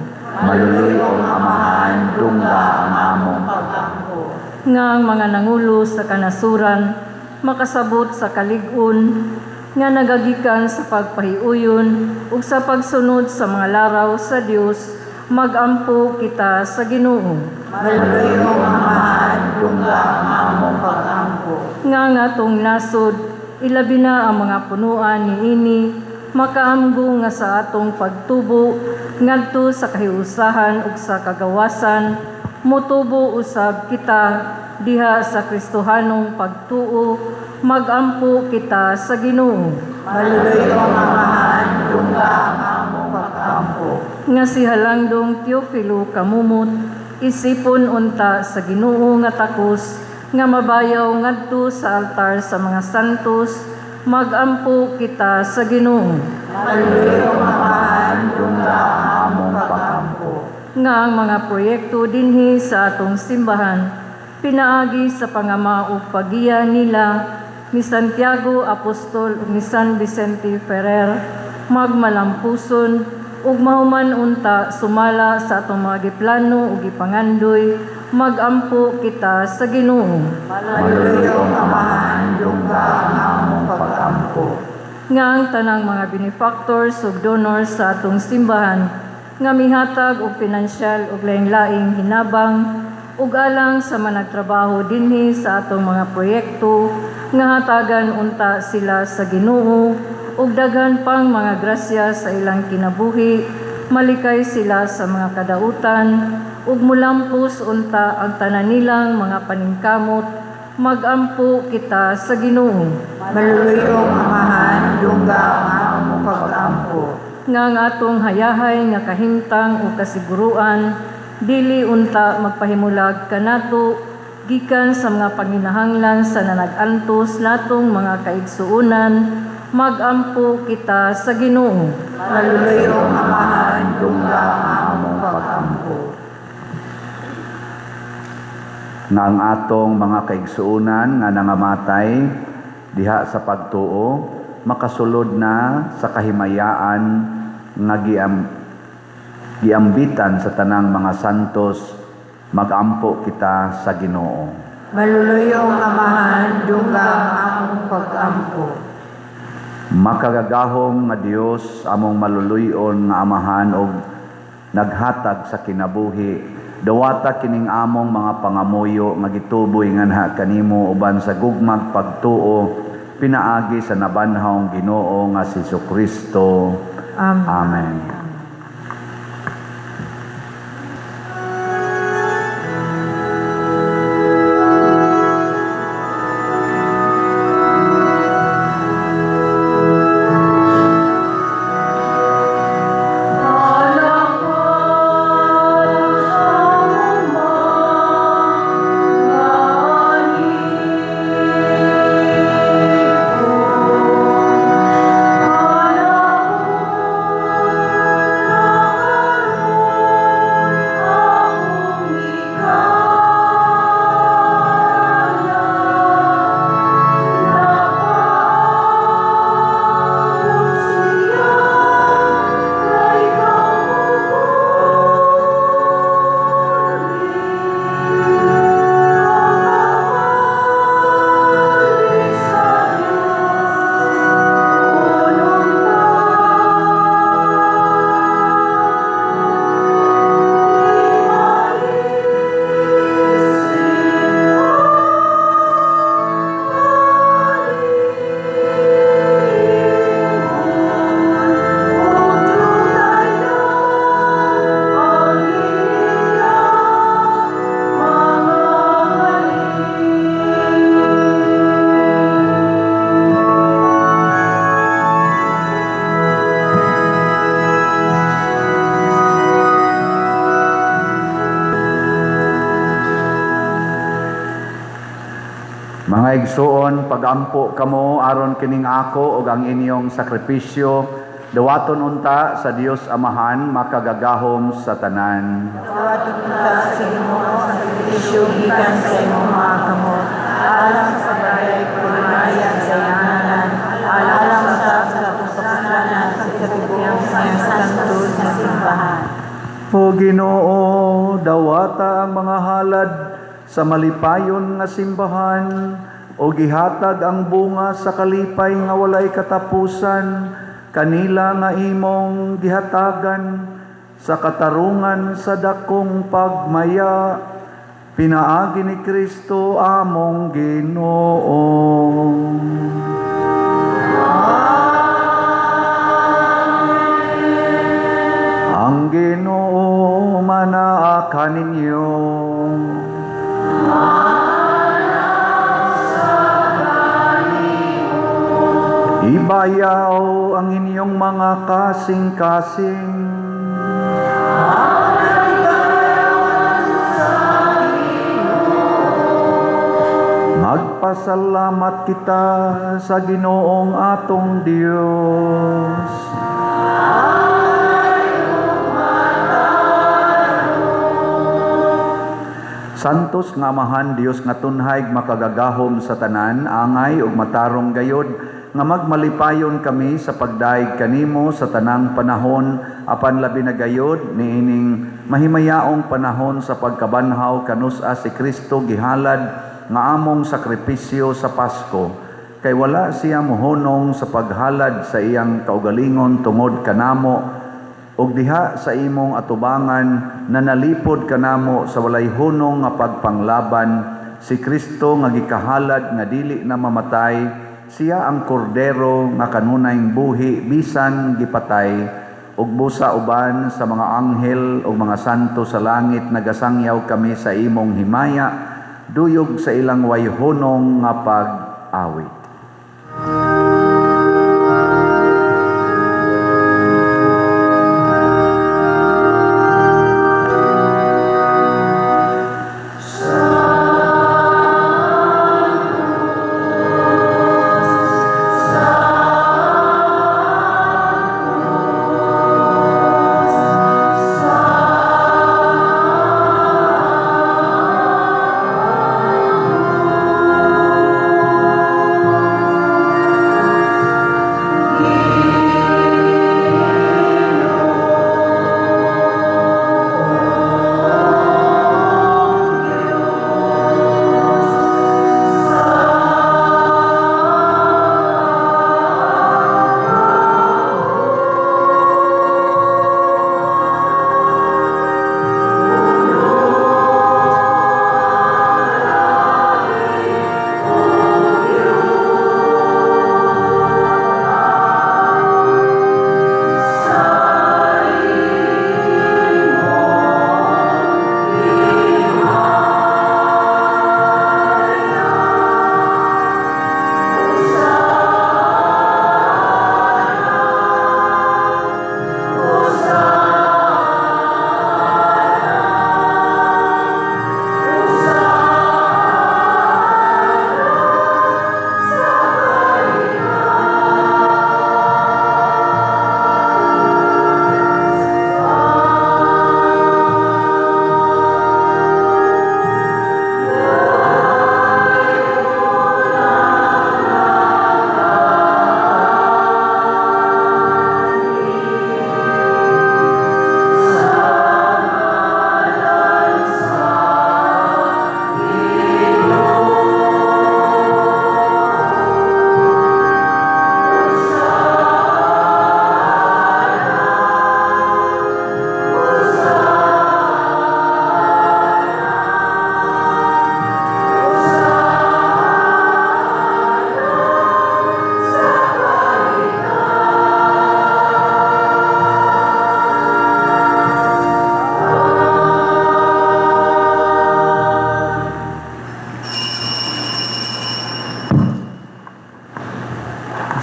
Maluluy-ong Amahan, dungga ang among pagampo. Nga ang mga nangulo sa kanasuran makasabot sa kalig-on nga nagagikan sa pagpahiuyon ug sa pagsunod sa mga laraw sa Dios, magampo kita sa Ginoo. Maluluy-ong Amahan, dungga ang among pagampo. Nga ang atong nasod, ilabi na ang mga punuan niini, makaamgo nga sa atong pagtubo ngadto sa kahiusahan ug sa kagawasan, motubo usab kita diha sa Kristohanong pagtuo, magampo kita sa Ginoo. Maluluy-ong Amahan, dungga ang among pagampo. Nga si Halangdong Teofilo Camomot isipon unta sa Ginoo nga takos nga mabayaw ngadto sa altar sa mga santos, magampo kita sa Ginoo. Maluluy-ong Amahan, dungga ang among pagampo. Nga ang mga proyekto dinhi sa atong simbahan pinaagi sa pangama ug paggiya nila ni Santiago Apostol ug ni San Vicente Ferrer magmalampuson ug mahuman unta sumala sa atong mga giplano ug gipangandoy, magampo kita sa Ginoo. Maluluy-ong Amahan, dungga ang among pagampo. Nga ang tanang mga benefactors ug donors sa atong simbahan nga mihatag og pinansyal ug laing-laing hinabang ug alang sa mga nagtrabaho dinhi sa atong mga proyekto, nga hatagan unta sila sa Ginoo ug daghan pang mga grasya sa ilang kinabuhi, malikay sila sa mga kadautan ug mulampos unta ang tanan nilang mga paningkamot, magampo kita sa Ginoo. Maluluy-ong Amahan, dungga ang among pagampo. Nga ang atong hayahay nga kahimtang o kasiguruan dili unta magpahimulag kanato gikan sa mga panginahanglan sa nanag-antos natong mga kaigsuonan, magampo kita sa Ginoo. Maluluy-ong Amahan, dungga ang among pagampo. Nga ang atong mga kaigsuonan nga nangamatay diha sa pagtuo makasulod na sa kahimayaan nga giambitan sa tanang mga santos, magampo kita sa Ginoo. Maluluy-ong Amahan, dungga ang among pagampo. Makagagahom nga Dios, among maluluy-on nga Amahan ug naghatag sa kinabuhi. Dawata kining among mga pangamuyo nga gituboy nganha kanimo uban sa gugmag pagtuo pinaagi sa nabanhawng Ginoo nga si Kristo. Amen. Amen. Mga igsuon, pagampo kamo aron kining ako ug ang inyong sakripisyo dawaton unta sa Dios Amahan makagagahom sa tanan. Dawaton unta sa Ginoo ang sakripisyo gikan sa imong mga kamot, alang sa pagbayay pagmaya sa iyang ngalan, alang sa kapuslanan sa tibuok niyang santo nga simbahan. O Ginoo, dawata ang mga halad sa malipayon nga simbahan o gihatag ang bunga sa kalipay nga walay katapusan kanila nga imong gihatagan sa katarungan sa dakong pagmaya pinaagi ni Kristo among Ginoo. Ang Ginoo manaa kaninyo. Ibayaw ang inyong mga kasing-kasing. Magpasalamat kita sa Ginoong atong Dios. Santos nga Amahan Dios nga tunhay makagagahom sa tanan, angay ug matarong gayod nga magmalipayon kami sa pagdayeg kanimo sa tanang panahon apan labi na gayod niining mahimayaong panahon sa pagkabanhaw kanus-a si Kristo gihalad nga among sakripisyo sa Pasko, kay wala siya mohunong sa paghalad sa iyang kaugalingon tungod kanamo ug diha sa imong atubangan na nalipod kanamo sa walay hunong nga pagpanglaban. Si Kristo nga gikahalad nga dili na mamatay, siya ang kordero nga kanunayng buhi bisan gipatay, ug busa uban sa mga anghel ug mga santo sa langit nagasangyaw kami sa imong himaya duyog sa ilang way hunong nga pag-awit.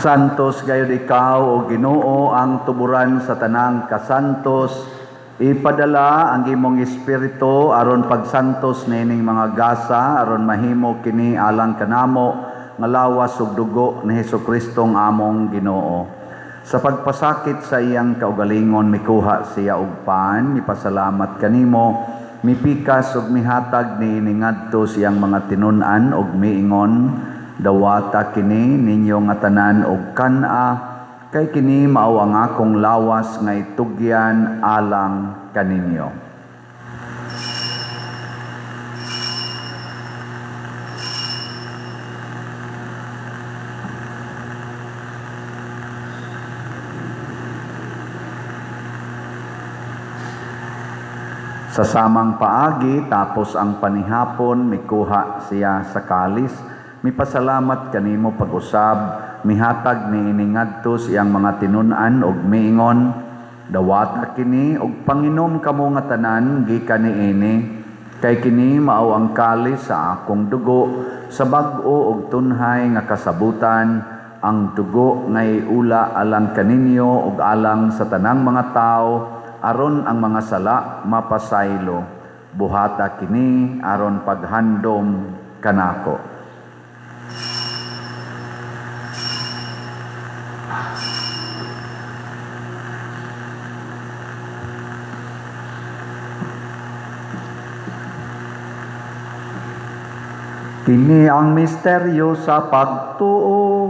Santos gayud ikaw, O Ginoo, ang tuburan sa tanang kasantos. Ipadala ang imong espiritu aron pagsantos niining mga gasa, aron mahimo kini alang kanamo nga lawas ug dugo ni Hesukristo among Ginoo. Sa pagpasakit sa iyang kaugalingon, mikuha siya og pan, mipasalamat kanimo, mipikas ug mihatag niini ngadto sa iyang mga tinun-an ug miingon: "Dawata kini ninyo nga tanan og kan-a, kay kini mao ang akong lawas nga itugyan alang kaninyo." Sa samang paagi, tapos ang panihapon, mikuha siya sa kalis, mipasalamat kanimo pag-usab, mihatag niini ngadto sa iyang mga tinun-an ug miingon: "Dawata kini ug panginom kamo nga tanan gikan niini, kay kini mao ang kalis sa akong dugo sa bag-o ug tunhay nga kasabutan, ang dugo nga iula alang kaninyo ug alang sa tanang mga tawo aron ang mga sala mapasaylo. Buhata kini aron paghandom kanako." Kini ang misteryo sa pagtuo.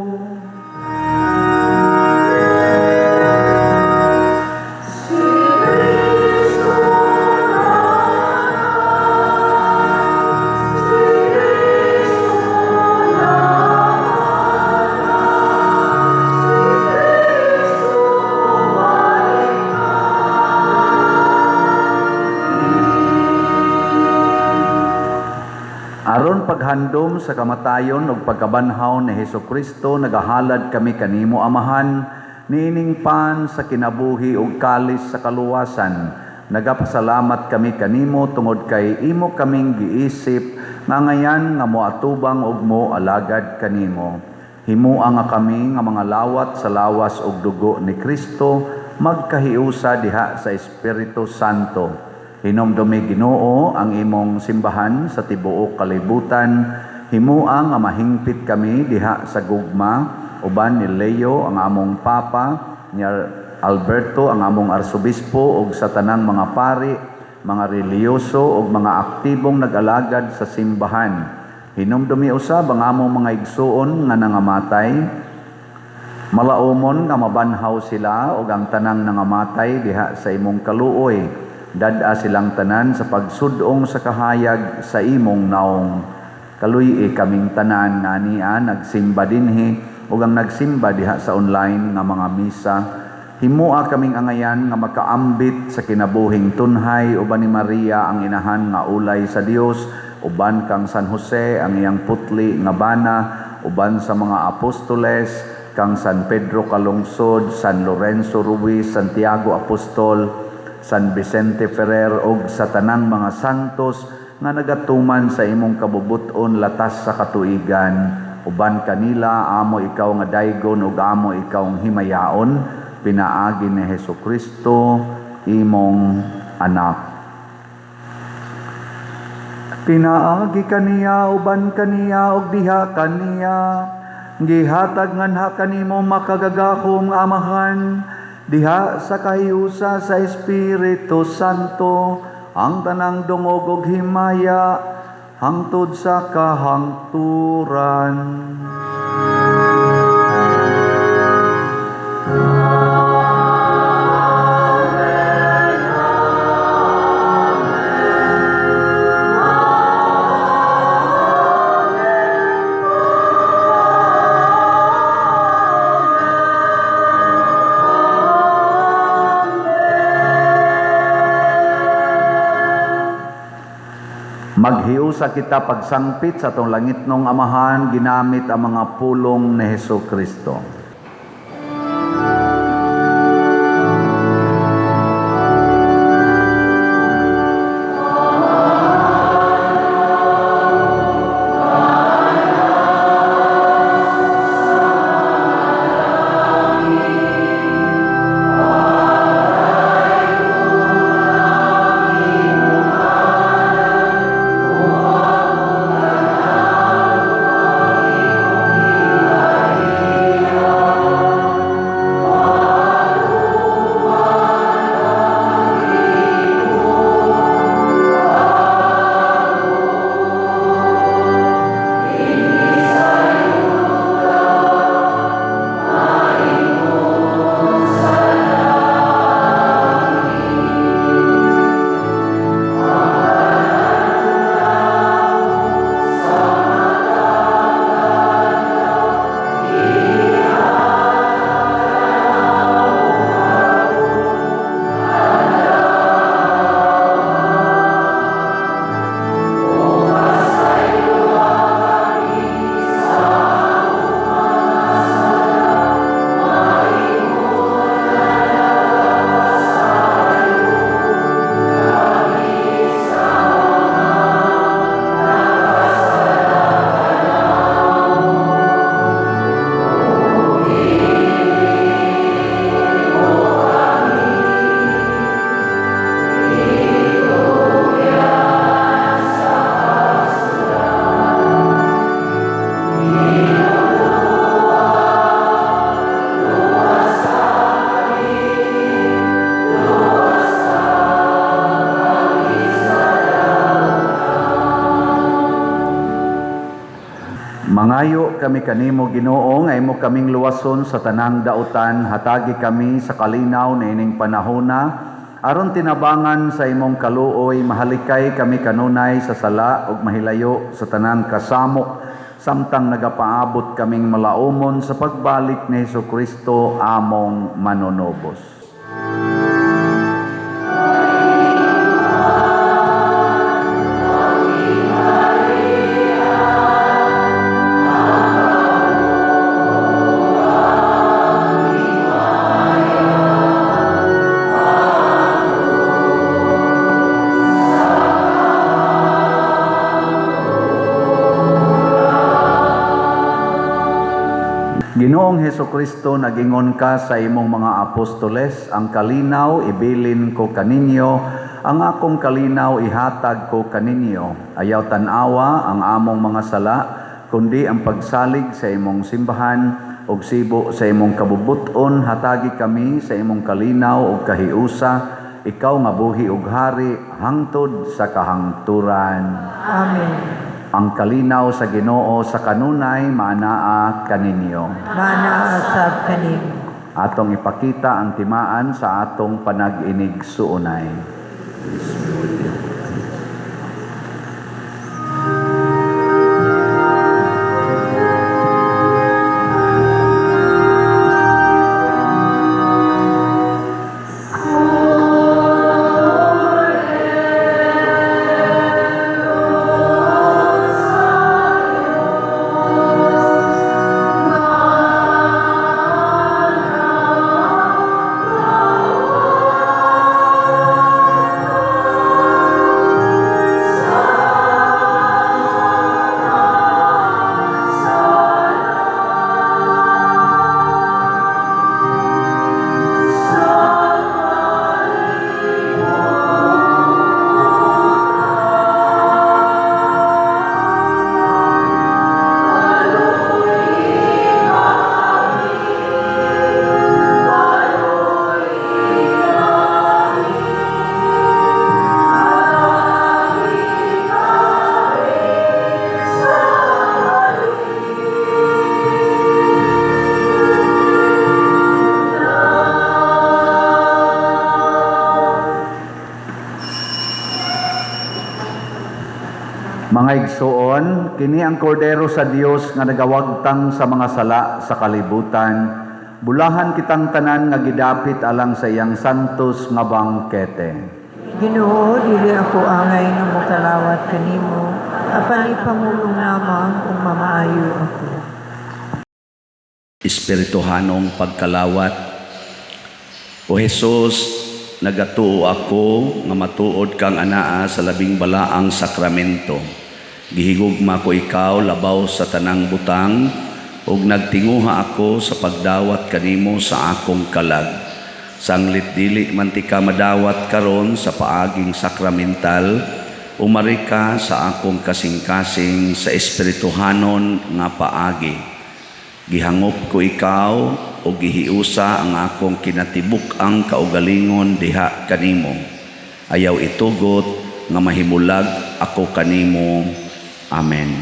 Aron paghandom sa kamatayon ug pagkabanhaw ni Hesukristo, nagahalad kami kanimo, Amahan, niining pan sa kinabuhi ug kalis sa kaluwasan. Nagapasalamat kami kanimo tungod kay imo kaming giisip nga ngayan nga moatubang ug moalagad kanimo. Himua nga kami nga mga lawat sa lawas ug dugo ni Kristo magkahiusa diha sa Espiritu Santo. Hinumdumi, Ginoo, ang imong simbahan sa tibuok kalibutan. Himua nga mahingpit kami diha sa gugma uban ni Leo ang among Papa, ni Alberto ang among arsobispo, ug sa tanang mga pari, mga relihiyoso ug mga aktibong nag-alagad sa simbahan. Hinumdumi usab ang among mga igsuon nga nangamatay. Malaumon nga mabanhaw sila ug ang tanang nangamatay diha sa imong kaluoy. Dad-a silang tanan sa pagsudong sa kahayag sa imong naong. Kaluy-i kaming tanan nga ania nagsimba dinhi ug ang nagsimba diha sa online nga mga misa. Himua kaming angayan nga makaambit sa kinabuhing tunhay uban ni Maria ang inahan nga ulay sa Dios, uban kang San Jose ang iyang putli nga bana, uban sa mga apostoles, kang San Pedro Calungsod, San Lorenzo Ruiz, Santiago Apostol, San Vicente Ferrer ug sa tanang mga santos nga nagatuman sa imong kabubut-on latas sa katuigan. Uban kanila amo ikaw nga daygon ug amo ikaw himayaon, pinaagi ni Hesukristo imong anak. Pinaagi kaniya, uban kaniya ug diha kaniya, gihatag nganha kanimo makagagahom Amahan, diha sa kahiusa sa Espiritu Santo, ang tanang dungog ug himaya hangtod sa kahangturan. Maghiusa kita pagsangpit sa atong langitnong Amahan, ginamit ang mga pulong ni Hesukristo. Mangayo kami kanimo, Ginoo, nga imo kaming luwason sa tanang dautan. Hatagi kami sa kalinaw niining panahona aron tinabangan sa imong kaluoy mahalikay kami kanunay sa sala ug mahilayo sa tanang kasamok samtang nagapaabot kaming malaumon sa pagbalik ni Hesukristo among manunubos. Ginoong Hesukristo, nagingon ka sa imong mga apostoles, "Ang kalinaw ibilin ko kaninyo, ang akong kalinaw ihatag ko kaninyo. Ayaw tan-awa ang among mga sala, kundi ang pagsalig sa imong simbahan ug sibo sa imong kabubut-on, hatagi kami sa imong kalinaw ug kahiusa, ikaw nga buhi ug hari hangtod sa kahangturan." Amen. Ang kalinaw sa Ginoo sa kanunay maanaa kaninyo. Maanaa sab kanimo. Atong ipakita ang timaan sa atong panag-inigsuonay. Peace be with you. Mga igsuon, kini ang kordero sa Dios nga nagawagtang sa mga sala sa kalibutan. Bulahan kitang tanan nga gidapit alang sa iyang santos nga bangkete. Ginoo, dili ako angay nga mokalawat kanimo, apan ipamulong lamang ug mamaayo ako. Espirituhanong pagkalawat. O Jesus, nagatuo ako nga matuod kang anaa sa labing balaang sakramento. Gihigugma ko ikaw labaw sa tanang butang ug nagtinguha ako sa pagdawat kanimo sa akong kalag. Sanglit dili man tika madawat karon sa paaging sakramental, umari ka sa akong kasing-kasing sa espirituhanon nga paagi. Gihangop ko ikaw o gihiusa ang akong kinatibuk-ang kaugalingon diha kanimo. Ayaw itugot nga mahimulag ako kanimo. Amen.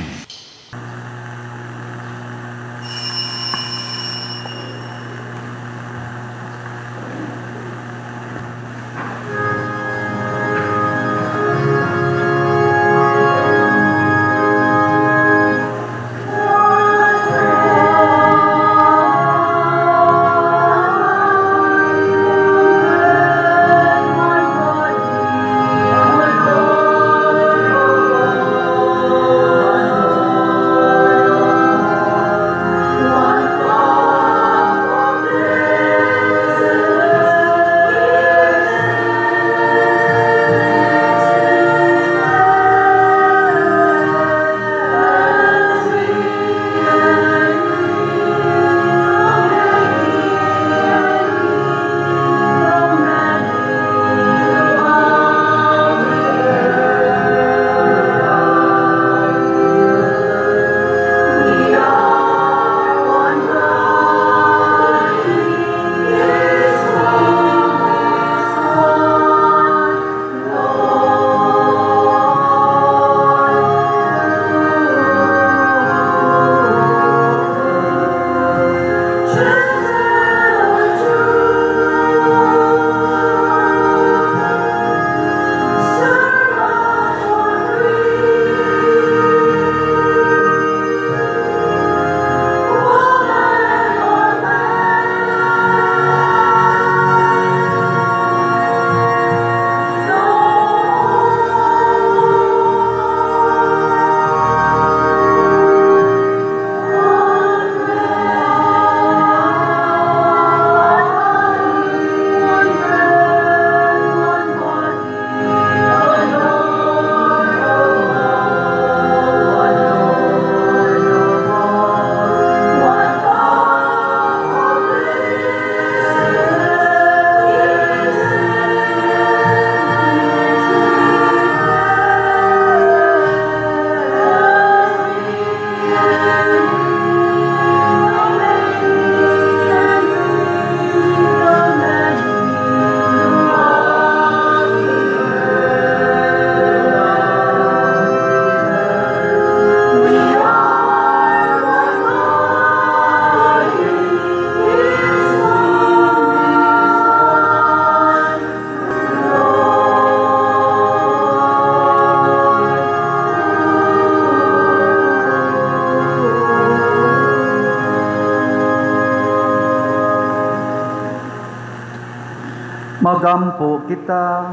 Magampo kita.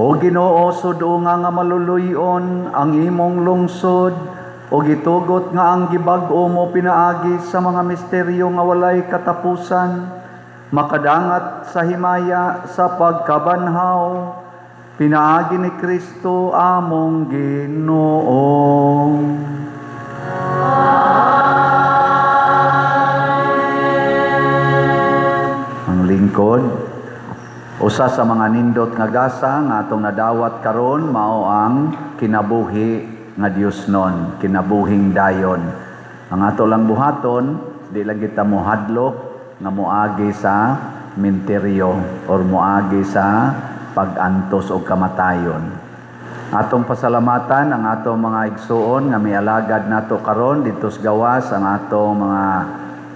O Ginoo, sud-unga nga maluluy-on ang imong lungsod o gitugot nga ang gibag-o mo pinaagi sa mga misteryo nga walay katapusan makadangat sa himaya sa pagkabanhaw pinaagi ni Kristo among Ginoo. Ang lingkod, usa sa mga nindot nga gasa nga atong nadawat karon mao ang kinabuhi nga Diosnon, kinabuhing dayon. Ang ato lang buhaton, di lang kita mohadlok nga moagi sa minteryo or moagi sa pag-antos o kamatayon. Atong pasalamatan ang atong mga igsuon nga mialagad nato karon didto sa gawas, ang atong mga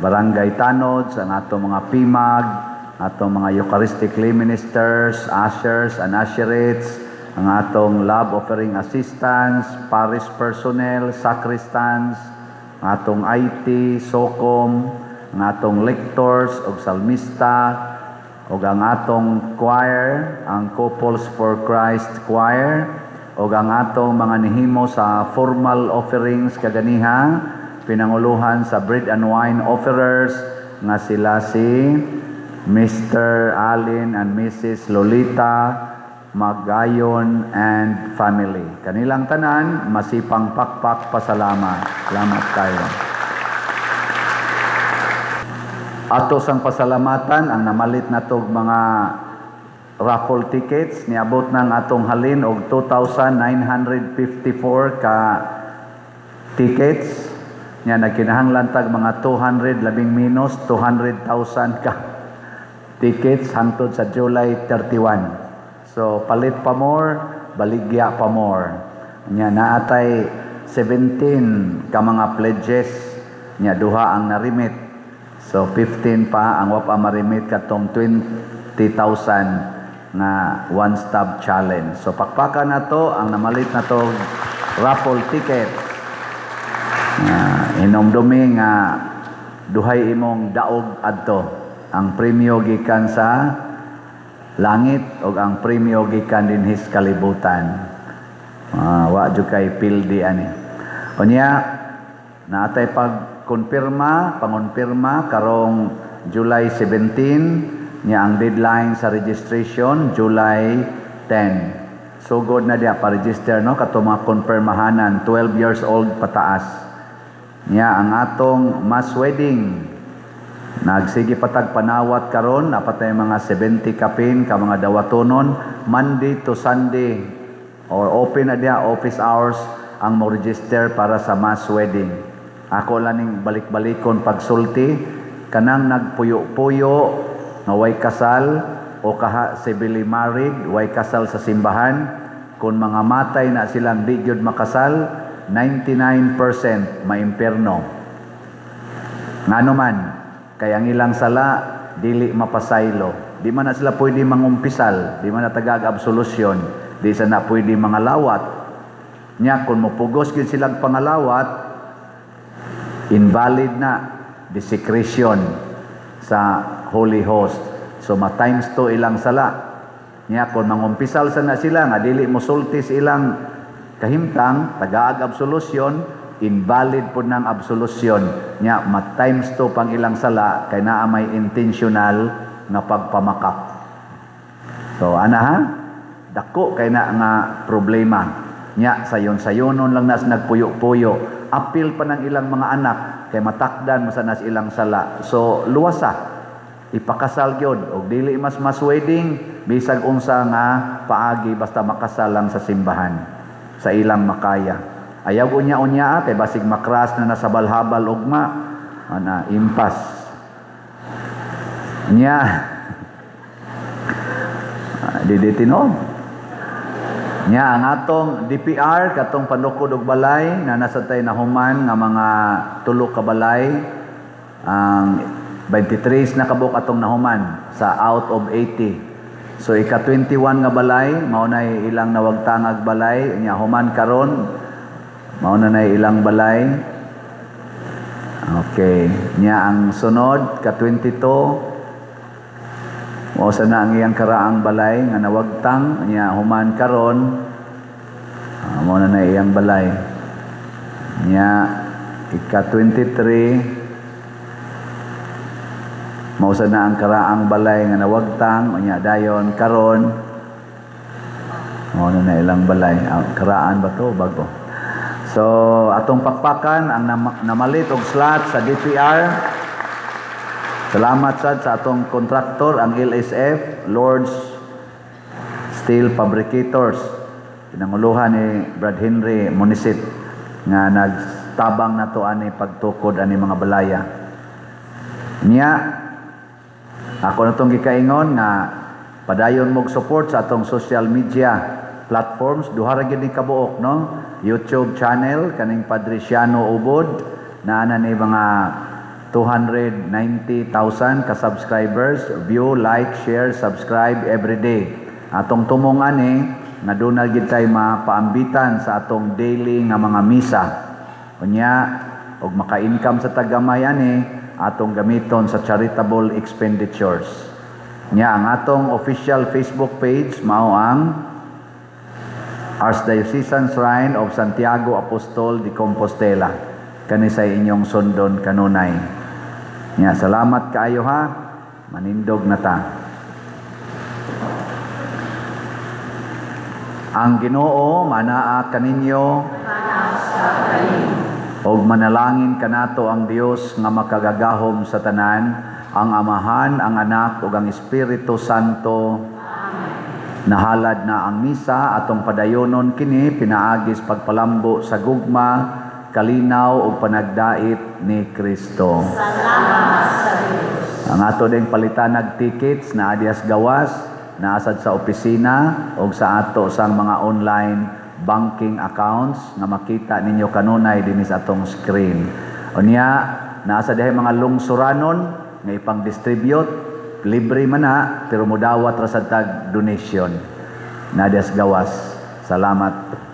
barangay tanods, ang atong mga pimag, atong mga Eucharistic lay ministers, ushers and usherettes, ang atong love offering assistants, parish personnel, sacristans, ang atong IT, SOCOM, ang atong lectors ug salmista, ug ang atong choir, ang Couples for Christ Choir, ug ang atong mga nihimo sa formal offerings kaganiha, pinanguluhan sa bread and wine offerers nga sila si Mr. Allen and Mrs. Lolita Magayon and family. Kanilang tanan, masipang pakpak pasalamat. Salamat kayo. Ato sang pasalamatan ang namalit natog mga raffle tickets, niabot ng atong halin og 2,954 ka tickets. Nya nagkinahanglan tag mga 200 labing minus 200,000 ka tickets hangtod sa July 31. So palit pa more, baligya pa more. Nya naatay 17 ka mga pledges, nya duha ang narimit. So 15 pa ang wa pa marimit katong 20,000 nga one stop challenge. So pakpakan nato ang namalit nato raffle ticket. Inomdumi nga duhay imong daog adto. Ang premyo gikan sa langit og ang premyo gikan dinhi sa kalibutan. Wa jud kay pildi ani. Unya naatay pagkonpirma, pangonpirma karong July 17, nya ang deadline sa registration July 10. Sugod na diya pa-register, no, kato mga konpirmahanan 12 years old pataas. Nya ang atong mass wedding nagsige patag panawat karon, napatay mga 70 kapin ka mga dawatonon Monday to Sunday or open na diha office hours ang mo register para sa mass wedding. Ako lang ning balik-balikon pagsulti, kanang nagpuyo-puyo nga way kasal o kaha civilly married, way kasal sa simbahan, kung mga matay na silang di gyud makasal, 99% maimpierno. Ngano man, kay ang ilang sala dili mapasaylo. Di man na sila pwede mangumpisal, di man na tagag absolution, di sa na pwede mangalawat. Nya kung mopugos gyud silang pangalawat, invalid na desecration sa Holy Host. So ma times 2 ilang sala. Nya kung mangumpisal sa na sila nga dili mosulti sa ilang kahimtang, tagaag absolution, invalid po ng absolution. Nya ma times 2 pang ilang sala kay naa may intentional nga pagpamakak. So ana ha, dako kay na nga problema. Nya sayon-sayonon lang nas nagpuyo-puyo. Apil pa ng ilang mga anak kay matakdan mo sa nas ilang sala. So luwasa, ipakasal gyud og dili mas mas wedding bisag unsa nga paagi, basta makasal lang sa simbahan sa ilang makaya. Ayaw unya-unya kay basig makras na nasa balhabal ugma ana impas. Nya di tinuod. Nya ang atong DPR katong panukod og balay na nasa tay nahuman nga mga tulo ka balay, ang 23 na kabuk atong nahuman sa out of 80. So ika 21 nga balay mao nay ilang nawagtangag balay, nya human karon mao na nay ilang balay. Okay, nya ang sunod ka 22 Mao sa na ang iyang karaang balay nga nawagtang niya human karon, mao na na iyang balay. Nya ika 23, mao sa na ang karaang balay nga nawagtang, unya dayon karon mao na na ilang balay. Ang karaan ba to, bago? So atong pakpakan ang namalit og slot sa DPR. Salamat sad sa atong kontraktor, ang LSF, Lords Steel Fabricators. Pinanguluhan ni Brad Henry Munisit nga nagtabang nato ani pagtukod ani mga balaya. Niya ako na tong gikaingon nga padayon mog support sa atong social media platforms. Duha ra gyud ni kabuok, no? YouTube channel kaning Padre Siano Ubod, naa na ni mga 290,000 ka subscribers. View, like, share, subscribe every day. Atong tumong ani nga duna gid tay mapaambitan sa atong daily nga mga misa. Unya og maka-income sa tagamay ani, atong gamiton sa charitable expenditures. Nya ang atong official Facebook page mao ang Archdiocesan Shrine of Santiago Apostol de Compostela. Kani sa inyong sundon kanunay. Nya salamat kaayo ha. Manindog na ta. Ang Ginoo manaa kaninyo og manalangin kanato ang Dios nga makagagahom sa tanan, ang Amahan, ang Anak ug ang Espiritu Santo. Nahalad na ang misa, atong padayonon kini pinaagis pagpalambo sa gugma, kalinaw ug panagdait ni Kristo. Ang ato ding palitanag tickets na adias gawas, naasad sa opisina o sa ato sang mga online banking accounts nga makita ninyo kanunay dinhi sa atong screen. Unya, naasa dihay mga lungsuranon nga ipang-distribute, libre man na, pero mudawat ra sad tag donation. Nadias gawas. Salamat.